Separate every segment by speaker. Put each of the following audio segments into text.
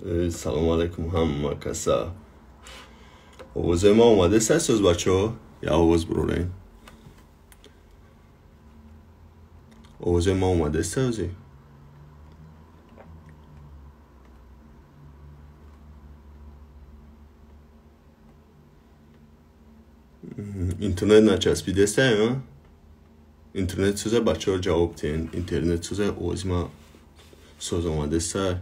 Speaker 1: Салом алейкум ҳама каса. Овозои ма омадеста, соз бачаҳо? Я овоз бурорем. Овозои ма омадеста ози? Интернет начаспидеста, интернет сӯза, бачаҳо ҷавоб диҳен. Интернет сӯза, овози ма соз омадеста.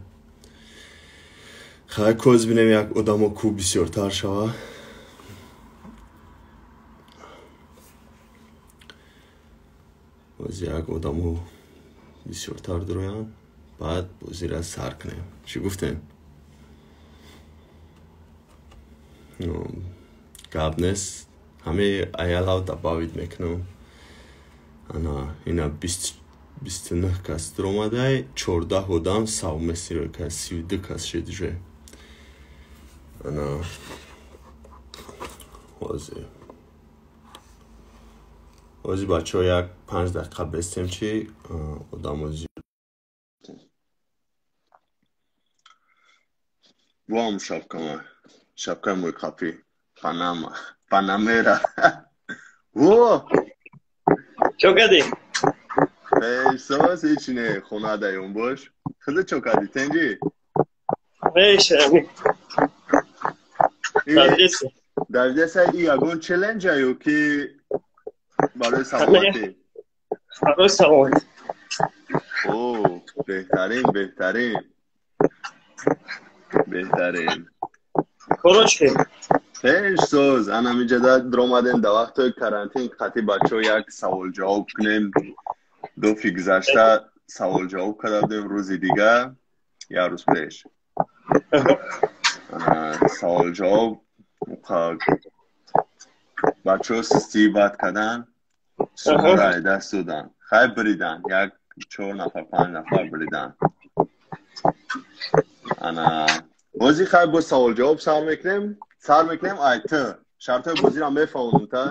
Speaker 1: Хай, коз бинем, як одамо ку бисёртар шава. Боз як одамо бисёртар дуроянд, баъд бозира сар кунем. Чӣ гуфтем? Гап нест, ҳамаи аялав добавить мекунам. Ана ина 29 кас дуромадай, 14 одам совместный кас, 32 кас шид уже. Ана ҳозир бачаҳо як 5 дақиқа бестем, чи одамо зиёд. Вам шапкама, шапкаи мои қапӣ, панама, панамера во.
Speaker 2: Чо кардӣ?
Speaker 1: Соз, ҳеч не, хона даём бош. Худа чо кардӣ, тенҷи? Давидеса. И ягон челленҷа ё ки барои саломатӣ?
Speaker 2: Барои саломатӣ.
Speaker 1: О, беҳтарин, беҳтарин, беҳтарин.
Speaker 2: Короче.
Speaker 1: Пеш соз, анамиҷада дромадем дар вақтҳои карантин, қати бачаҳо як савол-ҷавоб кунем. Дофи гузашта савол-ҷавоб карда будем, рӯзи дига, як рӯз пеш савол-ҷавоб. Бачаҳо систии бад кардан, сумора даст додан, хай, биридан, як чор нафар, панҷ нафар биридан. Ана бози, хай, бо савол-ҷавоб сар мекунем. Сар мекунем ай т шартҳои бозиро мефаҳмонам. Та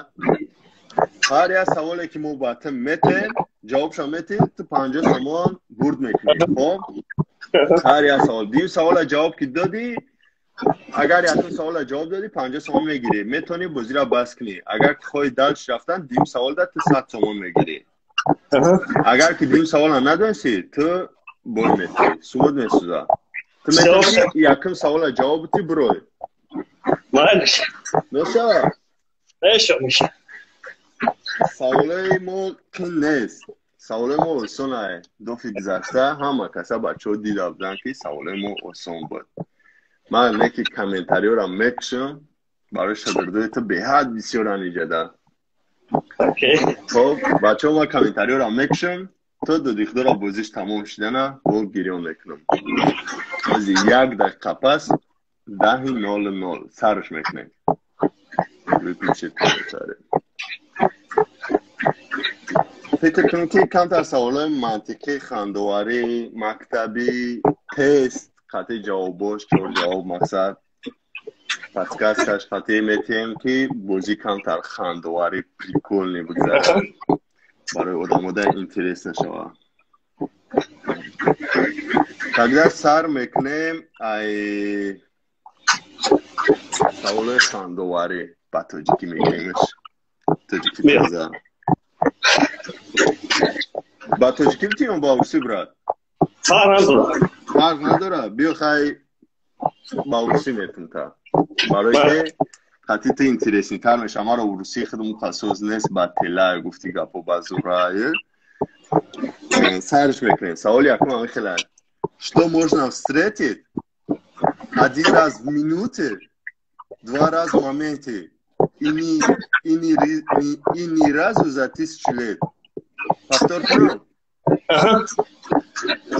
Speaker 1: ҳар як саволе ки мо ба ту метем, ҷавобшо метем, ту 50 сомон бурд мекунӣ. Хоб, ҳар як савол, дуюм савола ҷавоб ки додӣ, агар якум савола ҷавоб додӣ, 50 сомон мегирӣ, метавонӣ бозиро бас кунӣ. Агар ки хоҳӣ дальше рафтан, дуюм савол да ту 100 сомон мегирӣ. Агар ки дуюм савола надонистӣ, ту бой метавӣ, сумуд месӯза. Ту метавонӣ якум савола ҷавоб битӣ, бирой. Мешава?
Speaker 2: Меша.
Speaker 1: Саволои мо қин нест, саволои мо осонае. Дофи гузашта ҳама каса, бачаҳо дида буданд, ки саволои мо осон буд. Ман неки комментариёро мекушам барои шогирдои ту, беҳад бисёран иҷада. Хоб, бачаҳо, ман комментариёро мекушам, то додихдора бозиш тамом шудана бо гирён мекунам. Ози як дақиқа пас, 10:00 сарш мекунем. Выключить комментарий. Фикр кунем, ки камтар саволҳои мантиқӣ, хандоварӣ, мактабӣ, тест қатъи ҷавобош, чор ҷавоб, мақсад, подсказкаш қатъи метиҳем, ки бозӣ камтар хандоварӣ, прикольный бигзарад, барои одамода интерес нашавад. Когда сар мекунем ай саволҳои хандоварӣ, ба тоҷикӣ мегӯемш, тоҷикӣ тоза. Ба тоҷикӣ битиём, ба урусӣ, брат?
Speaker 2: Фарқ надорад.
Speaker 1: Фарқ надорад. Биё, хай, ба урусӣ метум та, барои ки қатъи ту интереснитар меша. Маро урусии худам қасоз нест, ба тела гуфти гапо, ба зура. Сарш мекунем. Саволи якум ҳамин хела: что можно встретить один раз в минуте, два раза в моменте и ни разу за тысячу лет? Повтор кунам?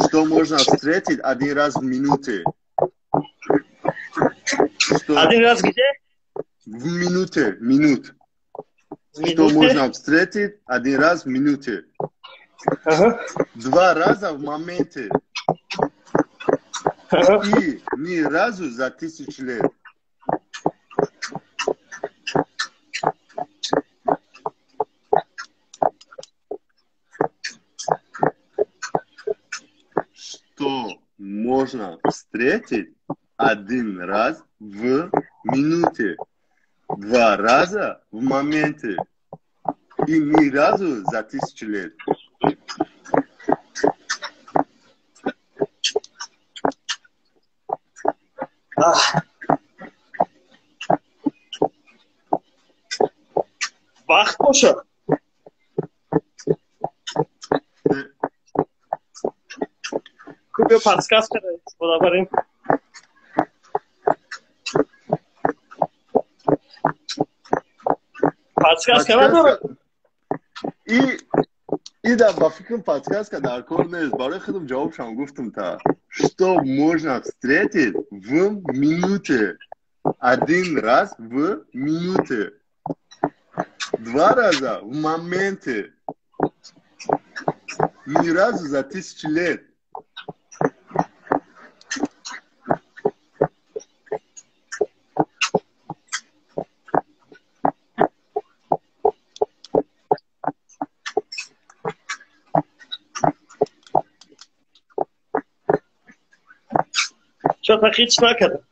Speaker 1: Что можно встретить один раз в минуте? Что?
Speaker 2: Один раз где?
Speaker 1: В минуте, минут. Что можно встретить один раз в минуте? Два раза в моменте. И ни разу за тысячу лет. Что можно встретить Один раз в минуте, два раза в моменте и ни разу за 1000 лет.
Speaker 2: Вақт бошад. Кубио подсказка истифода барем. Подсказка надорад.
Speaker 1: И да, ба фикрам подсказка дар кор нест. Барои худам ҷавобшам гуфтам та. Что можно встретить в минуте? Один раз в минуте. Два раза в моменте. Ни разу за 1000 лет.
Speaker 2: Чё-то ҳеҷ накардам.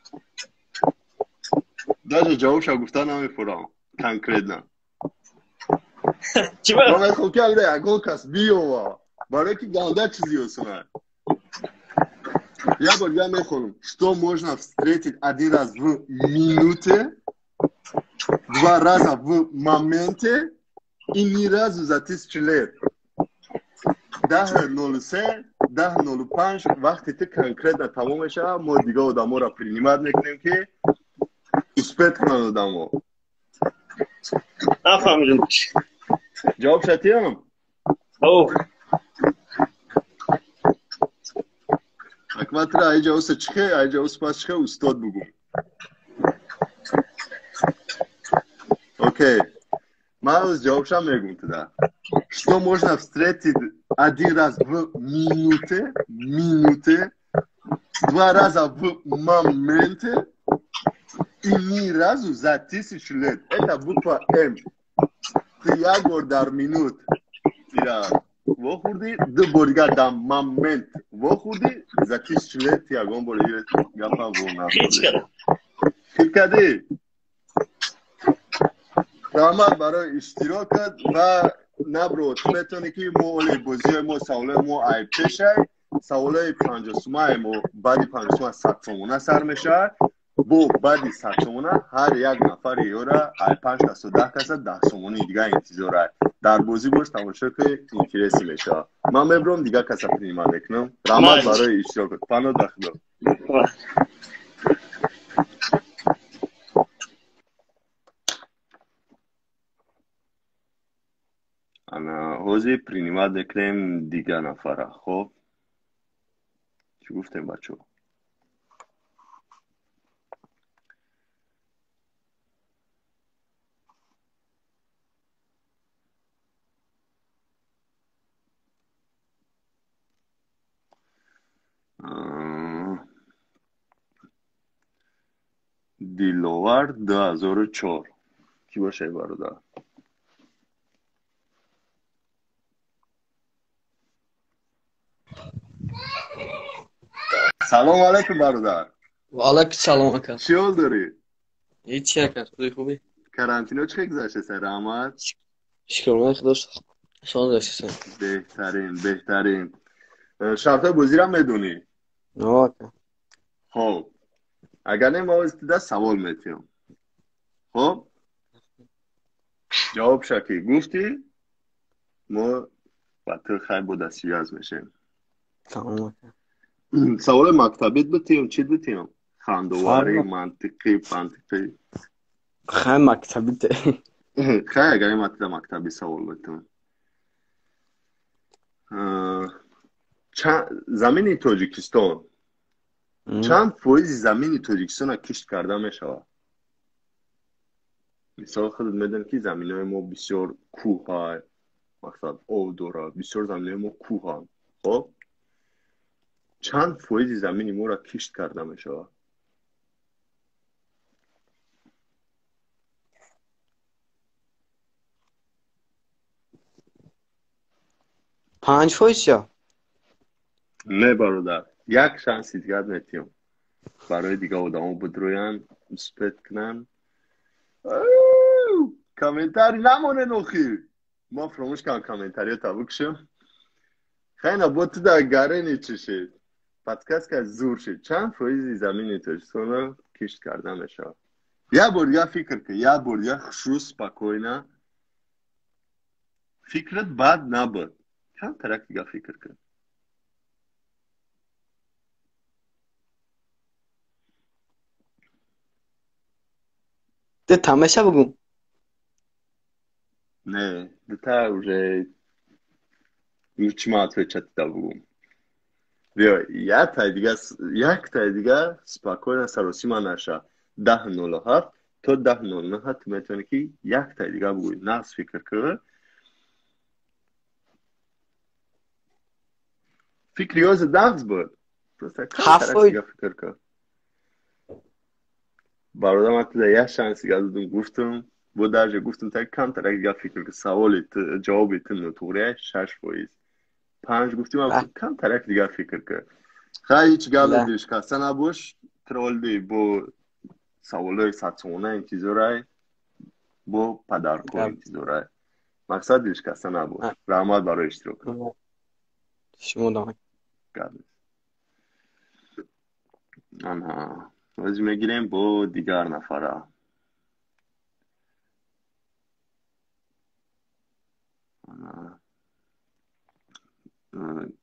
Speaker 1: Даже ҷавобша гуфта намефурам конкретно.
Speaker 2: Чӣ ба?
Speaker 1: Ман мехоҳам ки агар ягон кас биёва, барои ки ганда чизи осона. Я бор я мехонам. Что можно встретить один раз в минуте, два раза в моменте и ни разу за 1000 лет. 10:03, 10:05 вақте ту конкретно тамом мешавад, мо дига одаморо принимать мекунем ки успеть кунанд одамо.
Speaker 2: Нафаҳмидам.
Speaker 1: Ҷавоб шатиям?
Speaker 2: О.
Speaker 1: Акматра айҷа уса чихе, айҷа ус пас чихе устод бугум. Окей. Ман уз ҷавобшам мегум туда. Что можно встретить один раз в минуте, два раза в моменте и ни разу за 1000 лет. Это буква М. Ты як бор дар минут ира вохӯрдӣ, ду бор дигар дар момент вохӯрдӣ, за 1000 лет ты ягон бор гапа во нахӯрдӣ. Хит кардӣ? Раҳмат барои иштирокат ва набро, ту метавонӣ ки мо оли бозиҳои мо, саволҳои мо айб пешай, саволҳои 50 сумаи мо баъди 50 сума 100 сомона сар мешавад. Бо баъди 100 сомона ҳар як нафари ёра ай 5 касо 10 каса 10 сомони дига интизор ай. Дар бозӣ бош, тамошо кунӣ, интересӣ мешавад. Ман мебурам, дига каса принима мекунам. Раҳмат барои иштирокат. Паноҳ ба Худо. Ана ҳозир принимат мекунем дига нафара. Хоб, чӣ гуфтем бачаҳо? Диловар 2004. Кӣ бошад бародар? Салом алейкум бародар.
Speaker 3: Ва алейкум салом ака.
Speaker 1: Чӣ ҳол дорӣ?
Speaker 3: Ҳеҷ ака, худои хубӣ.
Speaker 1: Карантино чӣ гузашта, раҳмат?
Speaker 3: Шукрона худо шон гузашта.
Speaker 1: Беҳтарин, беҳтарин. Шартҳои бозиро медонӣ?
Speaker 3: На ака.
Speaker 1: Хоб, агар не, мо да савол метиҳам. Хоб, ҷавобша ки гуфтӣ, мо ба ту хайр бо дастсвяз мешем.
Speaker 3: Тамом ака.
Speaker 1: Саволи мактабит битиҳам, чӣ битиҳам? Хандоварӣ, мантиқӣ, пантиқӣ?
Speaker 3: Хай мактабит.
Speaker 1: Хай, агар ин мактабӣ савол битиҳам. Замини Тоҷикистон чанд фоизи замини Тоҷикистонро кишт карда мешавад? Мисол худат медонӣ ки заминҳои мо бисёр кӯҳ, мақсад об дорад, бисёр заминҳои мо кӯҳанд. Хоб, чанд фоизи замини моро кишт карда мешавад?
Speaker 3: 5% ё?
Speaker 1: Не бародар, як шанси дигар метиҳам. Барои дигар одамо бидроянд, успеть кунанд. Комментарий намонен охир. Ма фаромӯш кардам комментариёта бикушам. Хайна бо ту дар гарени чӣ шид? Подсказка зур шид. Чанд фоизи замини Тоҷикистонро кишт карда мешавад? Як бор дигар фикр кун, як бор дигар хушрӯ, спокойно. Фикрат бад набуд. Камтарак дигар фикр кун.
Speaker 3: Дута меша бугум?
Speaker 1: Не, дута уже чӣ ман отвечать да бугум. Биё, яктай дигар спокойно саросима наша. 10:07 то 10:09 ту метавонӣ ки яктай дигар бугӯӣ. Нағз фикр кун. Фикри ёзи нағз буд. Просто камтарак дигар фикр кун. Бародар, ман туда як шанс дигар додум, гуфтум, бо даже гуфтум так камтарак дигар фикр кун. Саволи ту, ҷавоби ту нотуғрия 6%. 5 гуфтим, камтарак дигар фикр кун. Хай, ҳеҷ гап надиш, хаста набош, тролли бо саволҳои садсомона интизорай, бо падарко интизорай. Мақсад дилш хаста набош. Раҳмат барои иштирок.
Speaker 3: Шумо дам.
Speaker 1: Гап нест. Аҳа. Бозӣ мегирем бо дигар нафара.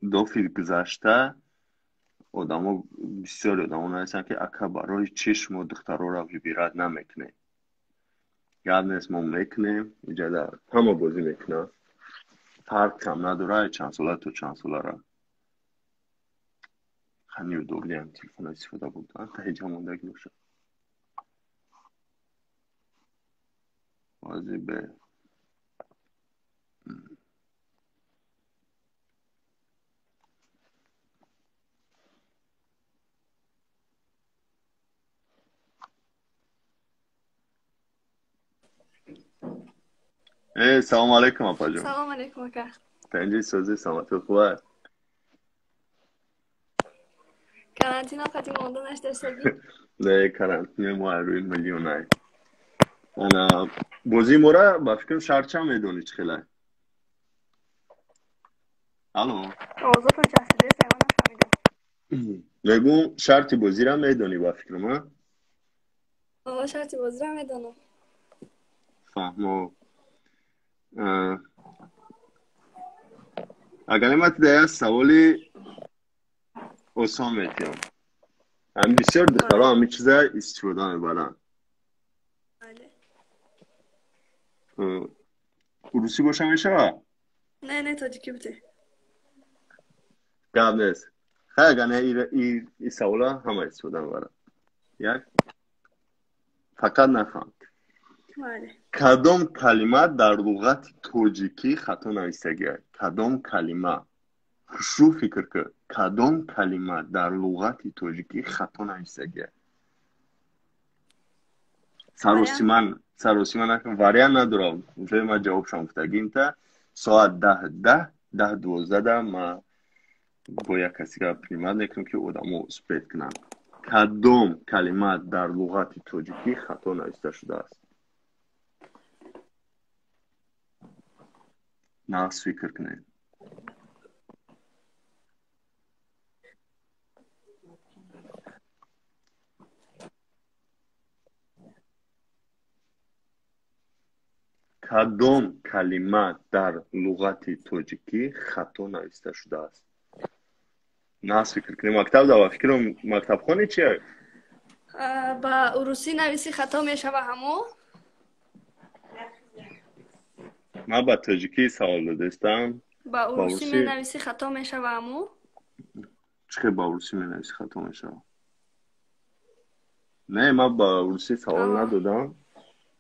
Speaker 1: Дофи гузашта одамо, бисёри одамо нависанд, ки ака, барои чӣ шумо духтарора выбирать намекунед? Гап нест, мо мекунем, иҷада ҳама бозӣ мекунад. Фарқ кам надорад чанд сола то чанд солара. Хани удобниям телефон истифода бурдан, та ҳеҷ мондаги бошад. Бозӣ бе салом алейкум, апаҷон.
Speaker 4: Салом алейкум, ака.
Speaker 1: Тинҷи, созӣ, саломатӣ хуб аст?
Speaker 4: Карантина қати монда наштасагӣ?
Speaker 1: Не, карантине мо рӯи миллионай. Ана бозии мора ба фикрам шартча медонӣ чӣ хелай. Алло.
Speaker 4: Овозатон часпидест, ман нафаҳмидам.
Speaker 1: Мегӯм, шарти бозиро медонӣ ба фикрам, а?
Speaker 4: О, шарти бозиро медонам.
Speaker 1: Фаҳмо. Агар немати да як саволи осон метиҳам. Ҳам бисёр духтаро ҳамин чиза истифода мебаранд. Русӣ боша мешавад?
Speaker 4: Не, не, тоҷикӣ буде.
Speaker 1: Гап нест. Хай, агар не, и савола ҳама истифода мебаранд. Як фақат нафаҳм. Кадом калима дар луғати тоҷикӣ хато нависагиаст? Кадом калима? Хушрӯ фикр кун. Кадом калима дар луғати тоҷикӣ хато нависагиаст? Саросиман, саросима накун, вариант надорам. Уже ман ҷавобшам гуфтагим та соат 10:10, 10:12 да ман бо як касига принимать мекунам, ки одамо успеть кунанд. Кадом калима дар луғати тоҷикӣ хато нависта шудааст? Нағз фикр кунед. Кадом калима дар луғати тоҷикӣ хато нависта шудааст? Нағз фикр кунед. Мактаб да ба фикрам мактабхони чия?
Speaker 4: Ба урусӣ нависӣ хато мешава ҳамо?
Speaker 1: Ман ба тоҷикӣ савол додастам.
Speaker 4: Ба урусӣ менависӣ хато мешава ҳамо?
Speaker 1: Чӣ хел ба урусӣ менависӣ хато мешава? Не, ман ба урусӣ савол надодам.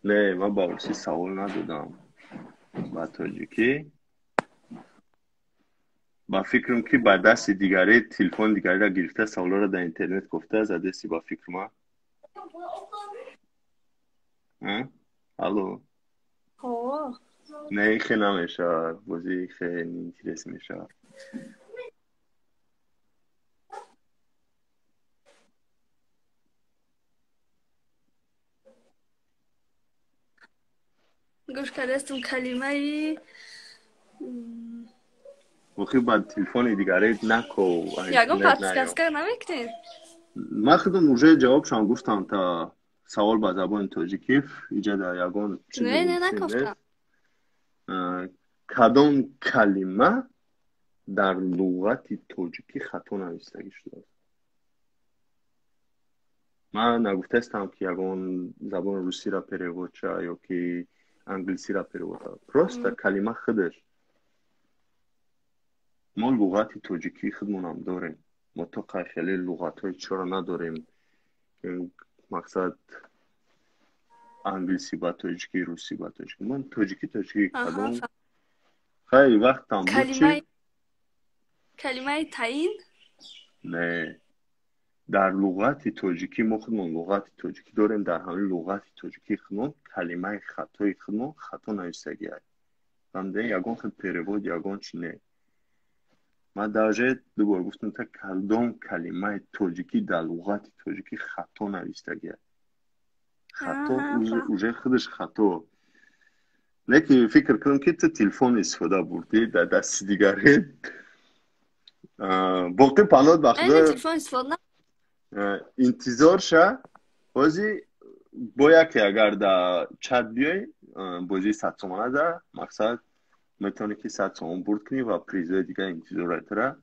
Speaker 1: Не, ман ба урусӣ савол надодам. Ба тоҷикӣ. Ба фикрам, ки ба дасти дигаре телефон дигареро гирифта, саволҳоро дар интернет гуфта задеси ба фикр ма. Алло. Не, хе намешавад. Бозӣ хеле интерес мешавад.
Speaker 4: Гӯш кардастум калимаи
Speaker 1: Охи ба телефони дигаре нако.
Speaker 4: Ягон подсказка намекунед?
Speaker 1: Ман худам уже ҷавобшам гуфтам та савол ба забони тоҷикӣ иҷа да ягон
Speaker 4: Не, не, накофтам.
Speaker 1: Кадом калима дар луғати тоҷикӣ хато навистагӣ шудааст? Ман нагуфтаистам, ки ягон забони русиро перевод ша ё ки англисиро перевод ша. Просто калима худаш. Мо луғати тоҷикии худмонам дорем. Мо то қай хеле луғатҳои чиро надорем. Мақсад, англисӣ ба тоҷикӣ, русӣ ба тоҷикӣ. Ман тоҷикӣ тоҷикӣ кадом хай вақтам буд чи?
Speaker 4: Калимаи таин?
Speaker 1: Не. Дар луғати тоҷикӣ мо худмон луғати тоҷикӣ дорем, дар ҳамин луғати тоҷикии худмон калимаи хатои худмон хато навистагиай. Фаҳмида, ягон хел перевод, ягон чи не. Ман даже дубор гуфтам та кадом калимаи тоҷикӣ дар луғати тоҷикӣ хато навистагиай. Хато уже худаш хато. Не ки фикр кунам, ки ту телефон истифода бурдӣ дар дасти дигаре. Боқӣ панот ба худо интизор ша. Бози бо яке агар дар чат биёй, бозии 100 сомона да мақсад метавонӣ, ки 100 сомон бурд кунӣ ва призои дигар интизор тура.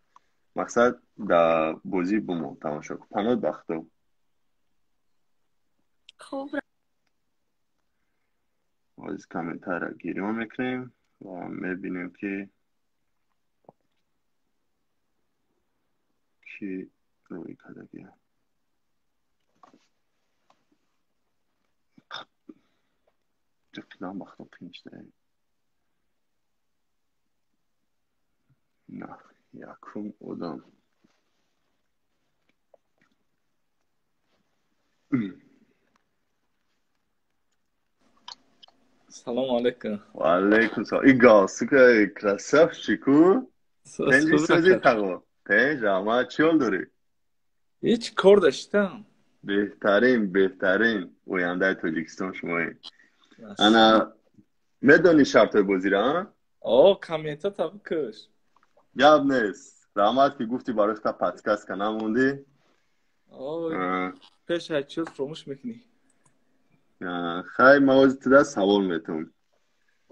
Speaker 1: Мақсад, дар бозӣ бимон, тамошо кун. Панот ба худо.
Speaker 4: Хуб.
Speaker 1: Боз комментария гирён мекунем ва мебинем, ки кӣ рӯй кардагия. Ҷиқидан ба худо қин шуда. На якум одам.
Speaker 5: Салому алейкум.
Speaker 1: Ва алейкум салом. И галстука красавчик у. Тенҷи сӯзи тағо. Тенҷ, раҳмат, чӣ ҳол дорӣ?
Speaker 5: Ҳеҷ, кор доштам.
Speaker 1: Беҳтарин, беҳтарин. Ояндаи Тоҷикистон шумоед. Ана медонӣ шартҳои бозиро, а?
Speaker 5: О, комментата бикаш.
Speaker 1: Гап нест. Раҳмат, ки гуфтӣ, барои та подсказка намондӣ.
Speaker 5: Пеш ҳар чиз фуромӯш мекунӣ.
Speaker 1: Хай, ман ҳозир туда савол метавам.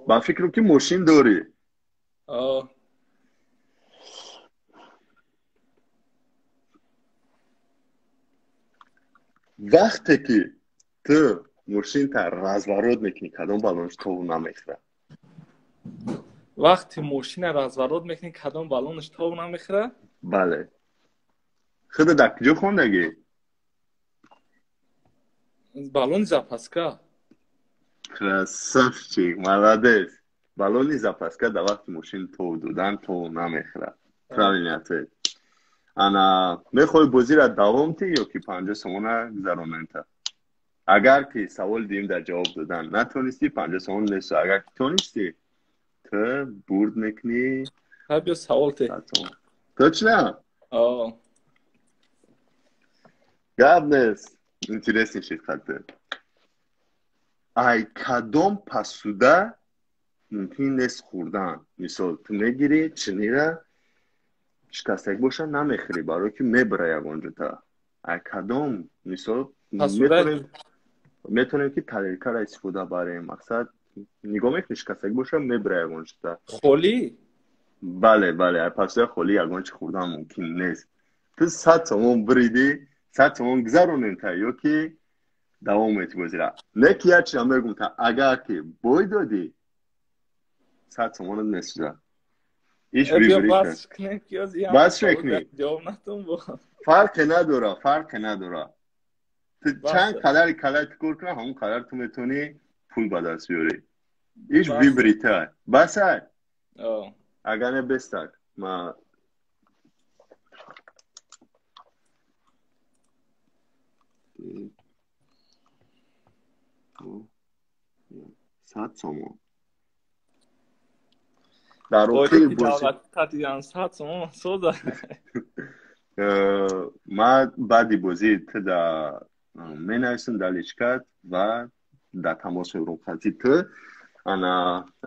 Speaker 1: Ба фикрам, ки мошин дорӣ.
Speaker 5: О.
Speaker 1: Вақте ки ту мошинта разворот мекунӣ, кадом баллонш тов намехӯрад?
Speaker 5: Вақте мошина разворот мекунӣ, кадом баллонаш тов намехӯрад?
Speaker 1: Бале. Худа дар куҷо хондагӣ?
Speaker 5: Баллони запаска.
Speaker 1: Красавчик, молодец. Баллони запаска дар вақти мошин тов додан тов намехӯрад. Правильный ответ. Ана мехоҳӣ бозиро давом тӣ ё ки 50 сомона гузаронента? Агар ки саволи дуюм дар ҷавоб додан натонистӣ, 50 сомон несту. Агар ки тонистӣ, ту бурд мекунӣ.
Speaker 5: Биё, савол те.
Speaker 1: Точно?
Speaker 5: О.
Speaker 1: Гап нест. Интересный шид хатты. Ай кадом посуда мумкин нест хӯрдан? Мисол, ту мегирӣ чинира, шикастак боша, намехӯрӣ, барое ки мебара ягонҷота. Ай кадом, мисол, метавонем, ки тарелкаро истифода барем. Мақсад, нигоҳ мекунӣ, шикастак боша, мебара ягонҷота.
Speaker 5: Холӣ?
Speaker 1: Бале, бале, ай посудаи холӣ ягон чи хӯрдан мумкин нест. Ту 100 сомон биридӣ, 100 сомон гузаронем та ё ки давом метӣ бозира? Не ки як чизам мегум та, агар ки бой додӣ, 100 сомонат месӯзад. Иш бас мекунӣ, фарқе надора, фарқе надора. Ту чанд қадари калай ту кор кунӣ, ҳамон қадар ту метавонӣ пул ба даст биёрӣ. Иш выбери та. Басай, агар не, бестак ма. 100 сомон дар охири бозӣ.
Speaker 5: 100 сомон соза.
Speaker 1: Ман баъди бозӣ ту да менависам дар личкат ва дар тамос мебурам. Қатъи ту Ана,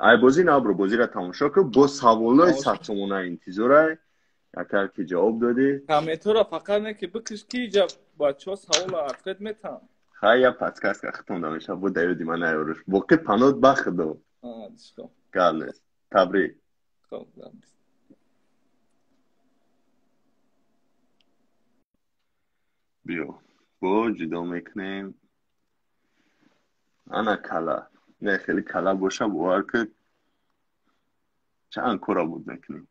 Speaker 1: ай бозӣ набро, бозиро тамошо кун, бо саволҳои 100 сомона интизорай. Агар ки ҷавоб додӣ.
Speaker 5: Комментора фақат не ки бикиш, ки иҷа бачаҳо савола ответ метаҳанд.
Speaker 1: Хай, я подсказка хитонда меша, бо даёди ман наёриш. Боқӣ панот ба худо. Гап нест. Табрик.
Speaker 5: Хоб, гап нест.
Speaker 1: Биё. Бо ҷудо мекунем. Ана кала. Не, хеле кала боша, бовар ки чанд кора буд мекунем.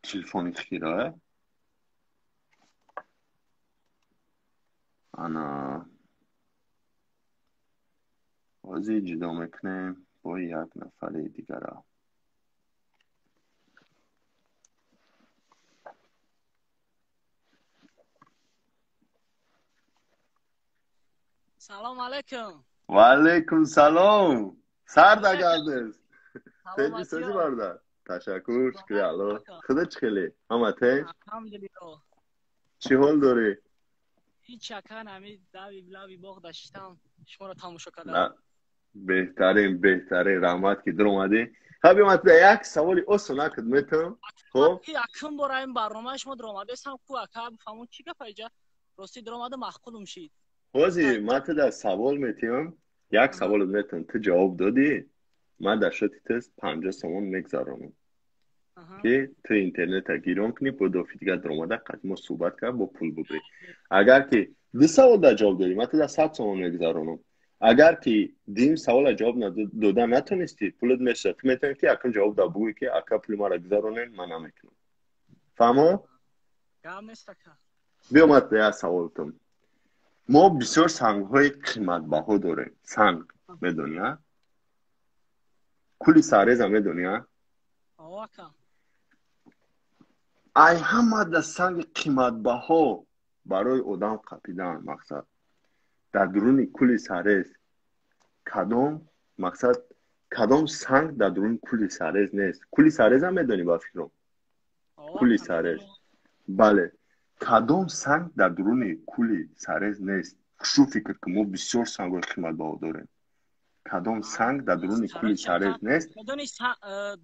Speaker 1: Телефони хира. Ана ҳозир ҷудо мекунем бо як нафари дигара.
Speaker 6: Салом алейкум.
Speaker 1: Ва алейкум салом. Сарда гардез. Теҷи сози, бародар. Ташаккур, шукри Алло. Худо чӣ хеле? Ҳама тинҷ?
Speaker 6: Алҳамдулилло.
Speaker 1: Чӣ ҳол дорӣ?
Speaker 6: Ҳеҷ ака, ҳами дави лаби боғ даштам, шуморо тамошо кардам.
Speaker 1: Беҳтарин, беҳтарин, раҳмат ки дуромадӣ. Хаб, биёмад, як саволи осон накуд метавон. Хоб?
Speaker 6: Якум бора ин барномаи шумо дуромадесам ку ака, бифаҳмон чӣ гапа иҷа. Ростӣ дуромада маъқулум шид.
Speaker 1: Ҳозир ман ту дар савол метиҳам, як саволот метавон, ту ҷавоб додӣ, ман дар шоти ту 50 сомон мегзаронам, ки ту интернета гирон кунӣ, бо дофи дигар дуромада қати мо суҳбат кард, бо пул бубрӣ. Агар ки ду савол дар ҷавоб додӣ, ман ту дар 100 сомон мегзаронам. Агар ки дим савола ҷавоб дода натонистӣ, пулат мешавад. Ту метавонӣ ки акун ҷавоб да бугӯӣ, ки ака, пули маро гузаронем, ман намекунам. Фаҳмо? Биёмад як саволтон. Мо бисёр сангҳои қиматбаҳо дорем. Санг медонӣ, а? Кули сареза медонӣ, а? Ай ҳамада санги қиматбаҳо барои одам қапидан, мақсад, дар дуруни кули сарез кадом, мақсад, кадом санг дар дуруни кули сарез нест? Кули сареза медонӣ, ба фикрам, кули сарез, бале. Кадом санг дар дуруни кули сарез нест? Шу фикр ки мо бисёр сангҳои қиматбаҳо дорем. Кадом санг дар дуруни кули сарез нест?
Speaker 6: Медонӣ,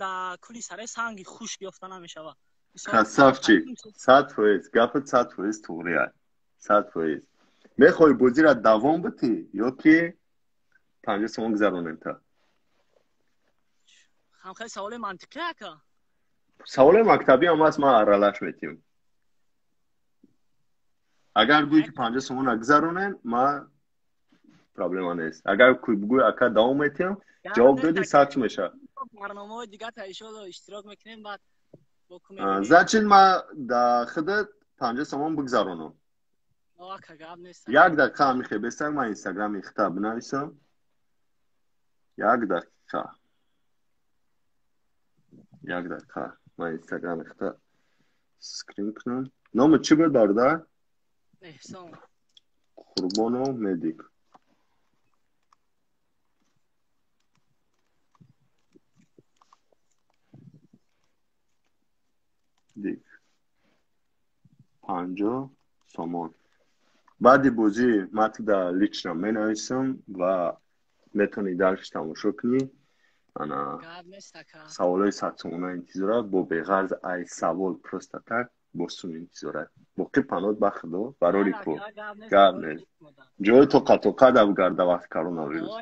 Speaker 6: дар кули сарез санги хушк ёфта намешавад.
Speaker 1: Красавчик, 100%, гапат 100% туғри аст, 100%. Мехоҳӣ бозиро давом битӣ ё ки 50 сомон гузаронем та?
Speaker 6: Ҳамхел саволи мантиқӣ, ака.
Speaker 1: Саволи мактабӣ ҳам аст, ман аралаш метиҳам. Агар гӯӣ ки 50 сомона гузаронем, ман проблема нест. Агар бигӯӣ ака, давом метиҳам, ҷавоб додӣ, сад чӣ мешавад?
Speaker 6: Барномаҳои дигар та иншоалло иштирок мекунем, баъд.
Speaker 1: Значит, ман дар худат 50 сомон бигзаронам. Як дақиқа ҳамихе бестак, ман инстаграми хита бинависам. Як дақиқа, як дақиқа, ман инстаграми хита скрин кунам. Номат чӣ буд, бародар?
Speaker 6: Эҳсон.
Speaker 1: Қурбонов Медик. Дик 50 сомон. Баъди бозӣ ман ту дар лично менависам ва метавонӣ дальше тамошо кунӣ. Ана саволҳои 100 сомона интизорат, бо беғарз ай савол, просто так бо сум интизорат. Боқӣ панот ба худо, барори кор. Гап нест. Ҷои тоқа тоқа да бигарда вақти коронавирус.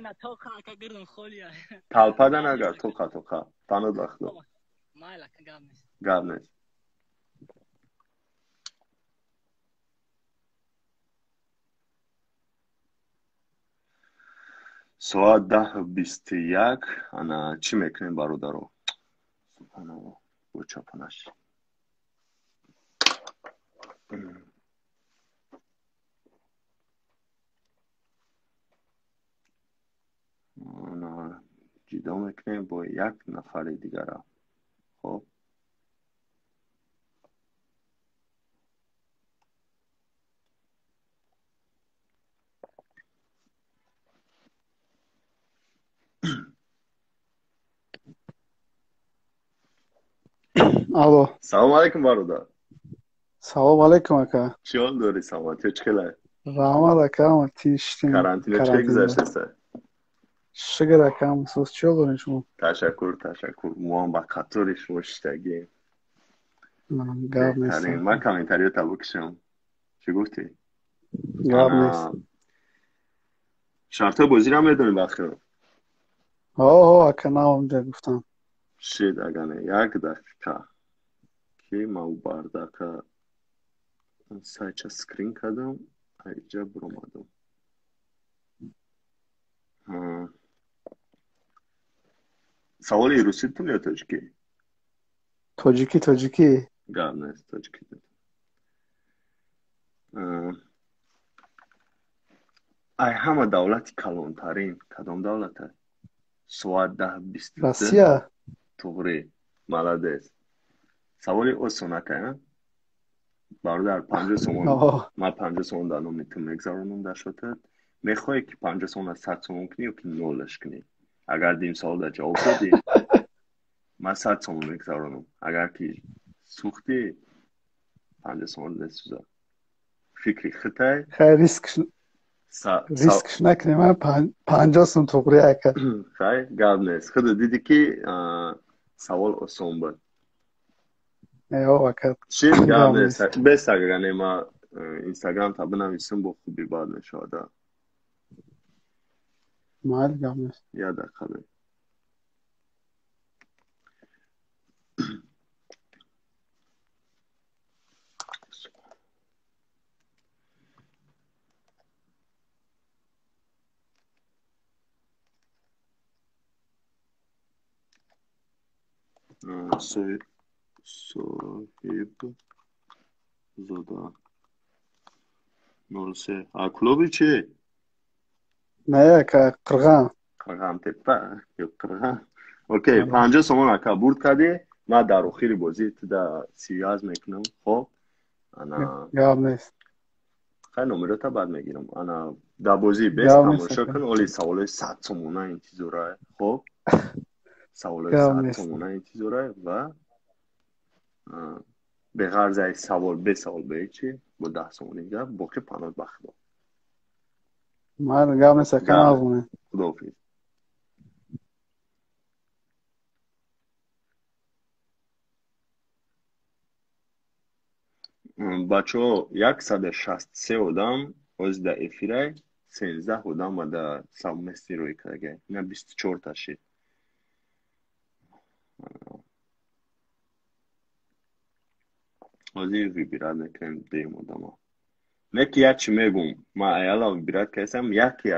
Speaker 1: Талпада нагард, тоқа тоқа. Панот ба худо. Гап нест. Соат 10:21. Ана чӣ мекунем, бародаро? Субҳаналло, бо чапанаш. Ана ҷудо мекунем бо як нафари дигара. Хоб,
Speaker 7: Алло.
Speaker 1: Салому алейкум, бародар.
Speaker 7: Салом алейкум, ака.
Speaker 1: Чӣ ҳол дорӣ, саломатиё чӣ хелай?
Speaker 7: Раҳмат, ака, ҳама тинштем.
Speaker 1: Карантино чӣ гузаштеста?
Speaker 7: Шукр, ака, соз чӣ ҳол дорем шумо?
Speaker 1: Ташаккур, ташаккур. Мо ҳам ба қатори шумо шиштагием.
Speaker 7: Гап нест.
Speaker 1: Ман комментариёта бикушам. Чӣ гуфтӣ?
Speaker 7: Гап нест.
Speaker 1: Шартҳои бозиро медонӣ, бахтиёр?
Speaker 7: Ҳо, ака, наомда гуфтам.
Speaker 1: Шид, агане, як дақиқа. Ки ман бардака сайча скрин кардам, айҷа буромадам. Саволи русӣ тун ё тоҷикӣ?
Speaker 7: Тоҷикӣ, тоҷикӣ.
Speaker 1: Гап нест, тоҷикӣ. Ай ҳама давлати калонтарин кадом давлат аст? Соат 10:22.
Speaker 7: Россия.
Speaker 1: Туғри, молодец. Саволи осон, ака. Бародар, 50 сомон. Ман 50 сомон дар номи ту мегзаронам дар шотат. Мехоҳӣ ки 50 сомон аз 100 сомон кунӣ ё ки нолаш кунӣ? Агар дим савол дар ҷавоб додӣ, ман 100 сомон мегзаронам. Агар ки сӯхтӣ, 50 сомон месӯзад. Фикри хитай.
Speaker 7: Хай, рискш накунем, ман 50 сом туғри, ака.
Speaker 1: Хай, гап нест. Худо дидӣ ки савол осон буд.
Speaker 7: Эо, ака.
Speaker 1: Чӣ гап нест. Бес, агар ма инстаграм та бинависам, бо хуби бад мешавад.
Speaker 7: Майли, гап нест.
Speaker 1: Як дақиқа бе. Соҳибзода 03. А клуби чӣ?
Speaker 7: Не, ака, Қирған.
Speaker 1: Қирғантепа ё Қирған. Окей, 50 сомон, ака, бурд кардӣ. Ман дар охири бозӣ туда связ мекунам. Хоб, ана.
Speaker 7: Гап нест.
Speaker 1: Хай, номерота баъд мегирам. Ана, дар бозӣ бес тамошо кун. Оли саволои 100 сомона интизора. Хоб, саволои 100 сомона интизора ва беғарз ай савол, бе савол, бе ҳечи, бо 10 сомони гап боқӣ паноҳ ба Худо.
Speaker 7: Майли, гап нест, ака, нағз.
Speaker 1: Худоҳофиз. Бачаҳо, 163 одам ҳозир дар эфирай, 13 одам дар совместный рӯй кардагай. Ина 24 та шид. Ҳозир выбирать мекунем дуюм одама. Не ки як чӣ мегум, ман аяла выбирать кардам, яке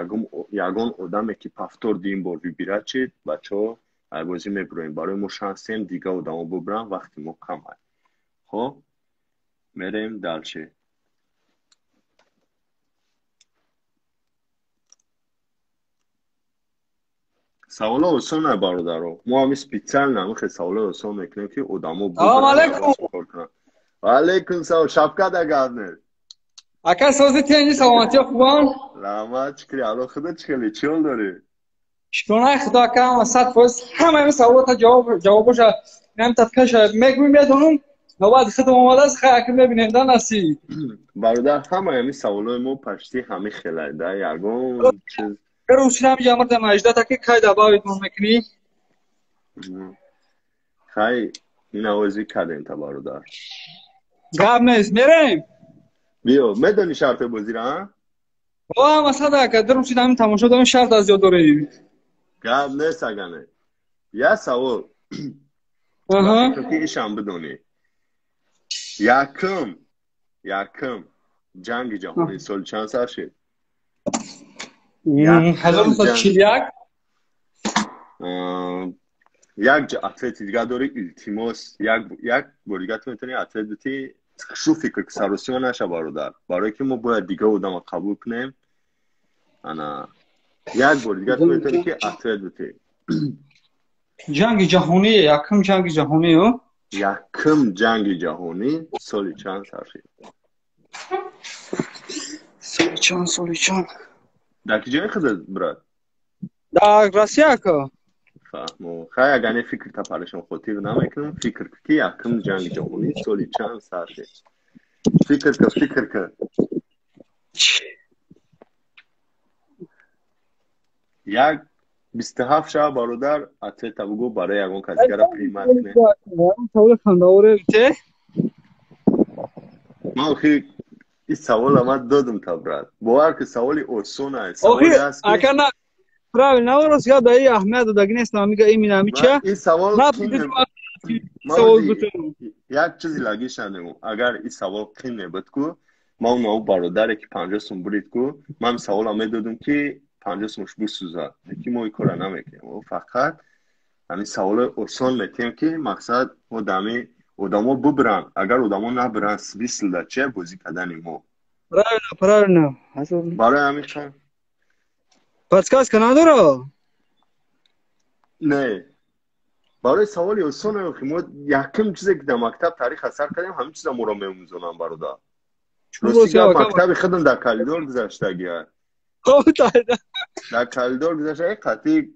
Speaker 1: ягон одаме ки повтор дуюм бор выбирать шид, бачаҳо, ай бозӣ мебуроем. Барои мо шансем дига одамо бубуранд, вақти мо кам ай. Хоб, мерем дальше. Саволо осон ай, бародаро. Мо ҳами специально ҳамин саволои осон мекунем, ки одамо
Speaker 8: Салом алейкум.
Speaker 1: Кор кунанд. Ва алейкум салом, Шавкат, агар нест.
Speaker 8: Ака, сози, тенҷи, саломатиё, хубан?
Speaker 1: Раҳмат, чӣ кири, алло худо, чӣ хели, чӣ ҳол дорӣ?
Speaker 8: Шукронаи Худо, ака, ҳама 100%. Ҳама ин саволота ҷавоб ҷавобоша инам таткаша мегӯем, медонам. Навбат худам омадааст, хай, ака, мебинем да, насиб.
Speaker 1: Бародар, ҳамаи ҳамин саволои мо почти ҳамин хелай да, ягон чиз.
Speaker 8: Рӯшинам ҷамрда маждата ки кай добавить мекунӣ?
Speaker 1: Хай, ин овози кардем та, бародар.
Speaker 8: Гап нест, мерем.
Speaker 1: Биё, медонӣ шарти бозиро, а?
Speaker 8: О, масада, ака, дурум шид, ҳамин тамошо дорем, шарт аз ёд дорем.
Speaker 1: Гап нест, агане. Як савол. Ки ишам бидонӣ. Якум ҷанги ҷаҳонӣ соли чанд сар шид?
Speaker 8: 1941.
Speaker 1: Як ответ и дигар дорӣ, илтимос, як бор дигар ту метавонӣ ответ битӣ. Шу фикр ки саросима наша, бародар, барое ки мо бояд дигар одама қабул кунем. Ана, як бор дигар ту метавонӣ ки ответ битӣ.
Speaker 8: Ҷанги ҷаҳонӣ, якум ҷанги ҷаҳонӣ?
Speaker 1: Якум ҷанги ҷаҳонӣ соли чанд сар шид?
Speaker 8: Соли чанд, соли чанд?
Speaker 1: Дар ки ҷои худат, брат?
Speaker 8: Дар Россия, ака.
Speaker 1: Фаҳмо. Хай, агар не, фикрта парешон хотир намекунам. Фикр ки якум ҷанги ҷаҳонӣ соли чанд сар шид. Фикр кун, фикр кун. Як 27 шава бародар, ответа бугӯ барои ягон кас дигара принимать кунем.
Speaker 8: Саволи хандаоре те?
Speaker 1: Ман охи ин савола ман додум та, брат. Бовар ки саволи осон аст. Саволе аст ки
Speaker 8: ака на правильно, рост гап, дар ин аҳамият додагӣ нестам, мига именно ҳами чия?
Speaker 1: Ин савол
Speaker 8: савол гутум.
Speaker 1: Як чизи лагиша нему. Агар ин савол қин мебуд ку, ман унав бародаре ки 50 сум бурид ку, ман савола медодум ки 50 сумш бисӯзад. Лекин мо ин корро намекунем. Мо фақат ҳамин саволои осон метиҳем ки мақсад мо дами одамо бибиранд. Агар одамо набиранд, смысл дар чия бозӣ кардани мо?
Speaker 8: Правильно, правильно.
Speaker 1: Барои ҳамин чанд
Speaker 8: подсказка надора?
Speaker 1: Не. Барои саволи осон ки мо якум чизе ки дар мактаб таърих асар кардем, ҳамин чиза моро меомӯзонанд, бародар. Рости гап, мактаби худам дар коридор гузаштагия. Дар коридор гузашта қатъи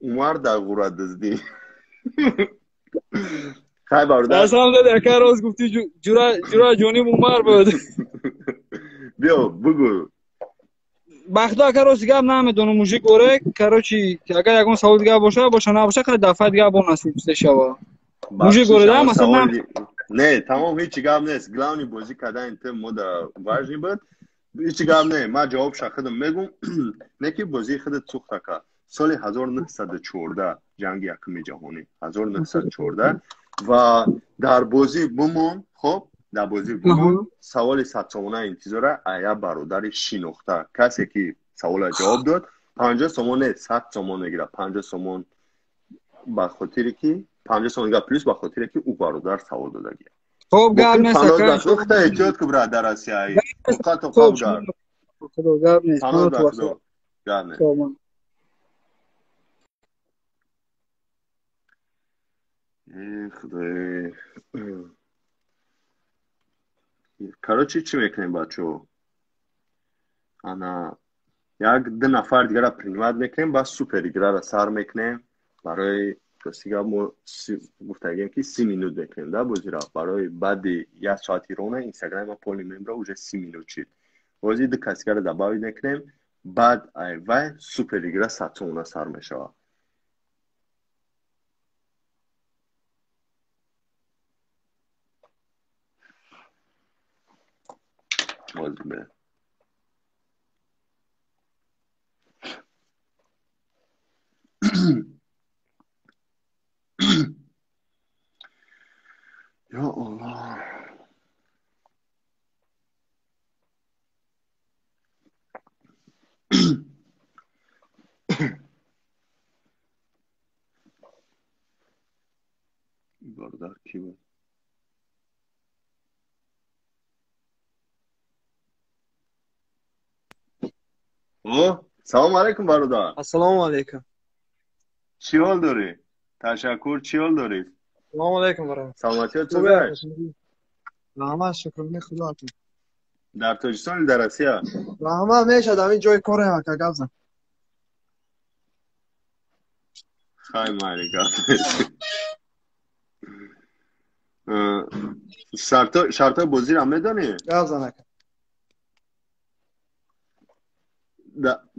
Speaker 1: Умар дар ғурадиздӣ. Хай бародар.
Speaker 8: Аслам дод, ака рост гуфтӣ, ҷура ҷониб Умар буд.
Speaker 1: Биё, бугӯ.
Speaker 8: Бахто ака рост гап намедонам, мужик оре, короче, агар ягон савол дигар боша, боша, набоша, хай дафъа дигар бо насиб шава. Мужик оре да, масалан
Speaker 1: не, тамом ҳеҷ гап нест. Главный бозӣ кардани ту мо да важный буд. Ҳеҷ гап не, ман ҷавобша худам мегум, не ки бозии худат сӯхта кард. Соли 1914 ҷанги якуми ҷаҳонӣ, 1914 ва дар бозӣ бумон, хоб, дар бозӣ бумон, саволи 100 сомона интизора ая бародари шинохта. Касе ки савола ҷавоб дод, 50 сомон не, 100 сомон мегирад. 50 сомон ба хотире ки 50 сомон дига плюс ба хотире ки ӯ бародар савол додагия.
Speaker 8: Хоб, гап нест ака.
Speaker 1: Худта эҳтиёт ку, брат, дар Россия. Тоқа тоқа бугар.
Speaker 8: Худо, гап нест.
Speaker 1: Паноҳ ба Худо. Гап нест. Худои. Короче, чӣ мекунем, бачаҳо? Ана як ду нафар дигара принимать мекунем, баъд супер играра сар мекунем. Барои рости гап мо гуфтагем ки 30 минут мекунем да бозира. Барои баъди як соати рона инстаграми полный мембра уже 30 минут шид. Бози ду кас дигара добавить мекунем, баъд ай вай супер игра 100 сомона сар мешавад. Боз бе. Ё Аллоҳ. Бародар кӣ буд? О, салом алейкум, бародар.
Speaker 3: Ассалому алейкум.
Speaker 1: Чӣ ҳол дорӣ? Ташаккур, чӣ ҳол дорӣ?
Speaker 3: Салому алейкум, бародар.
Speaker 1: Саломатият чӣ?
Speaker 3: Раҳмат, шукрона Худо.
Speaker 1: Дар Тоҷикистон или дар Россия?
Speaker 3: Раҳмат, мешад ҳамин ҷои коре ака, гап зан.
Speaker 1: Хай майли, гап. Шартҳои бозиро медонӣ?
Speaker 3: Гап зан, ака.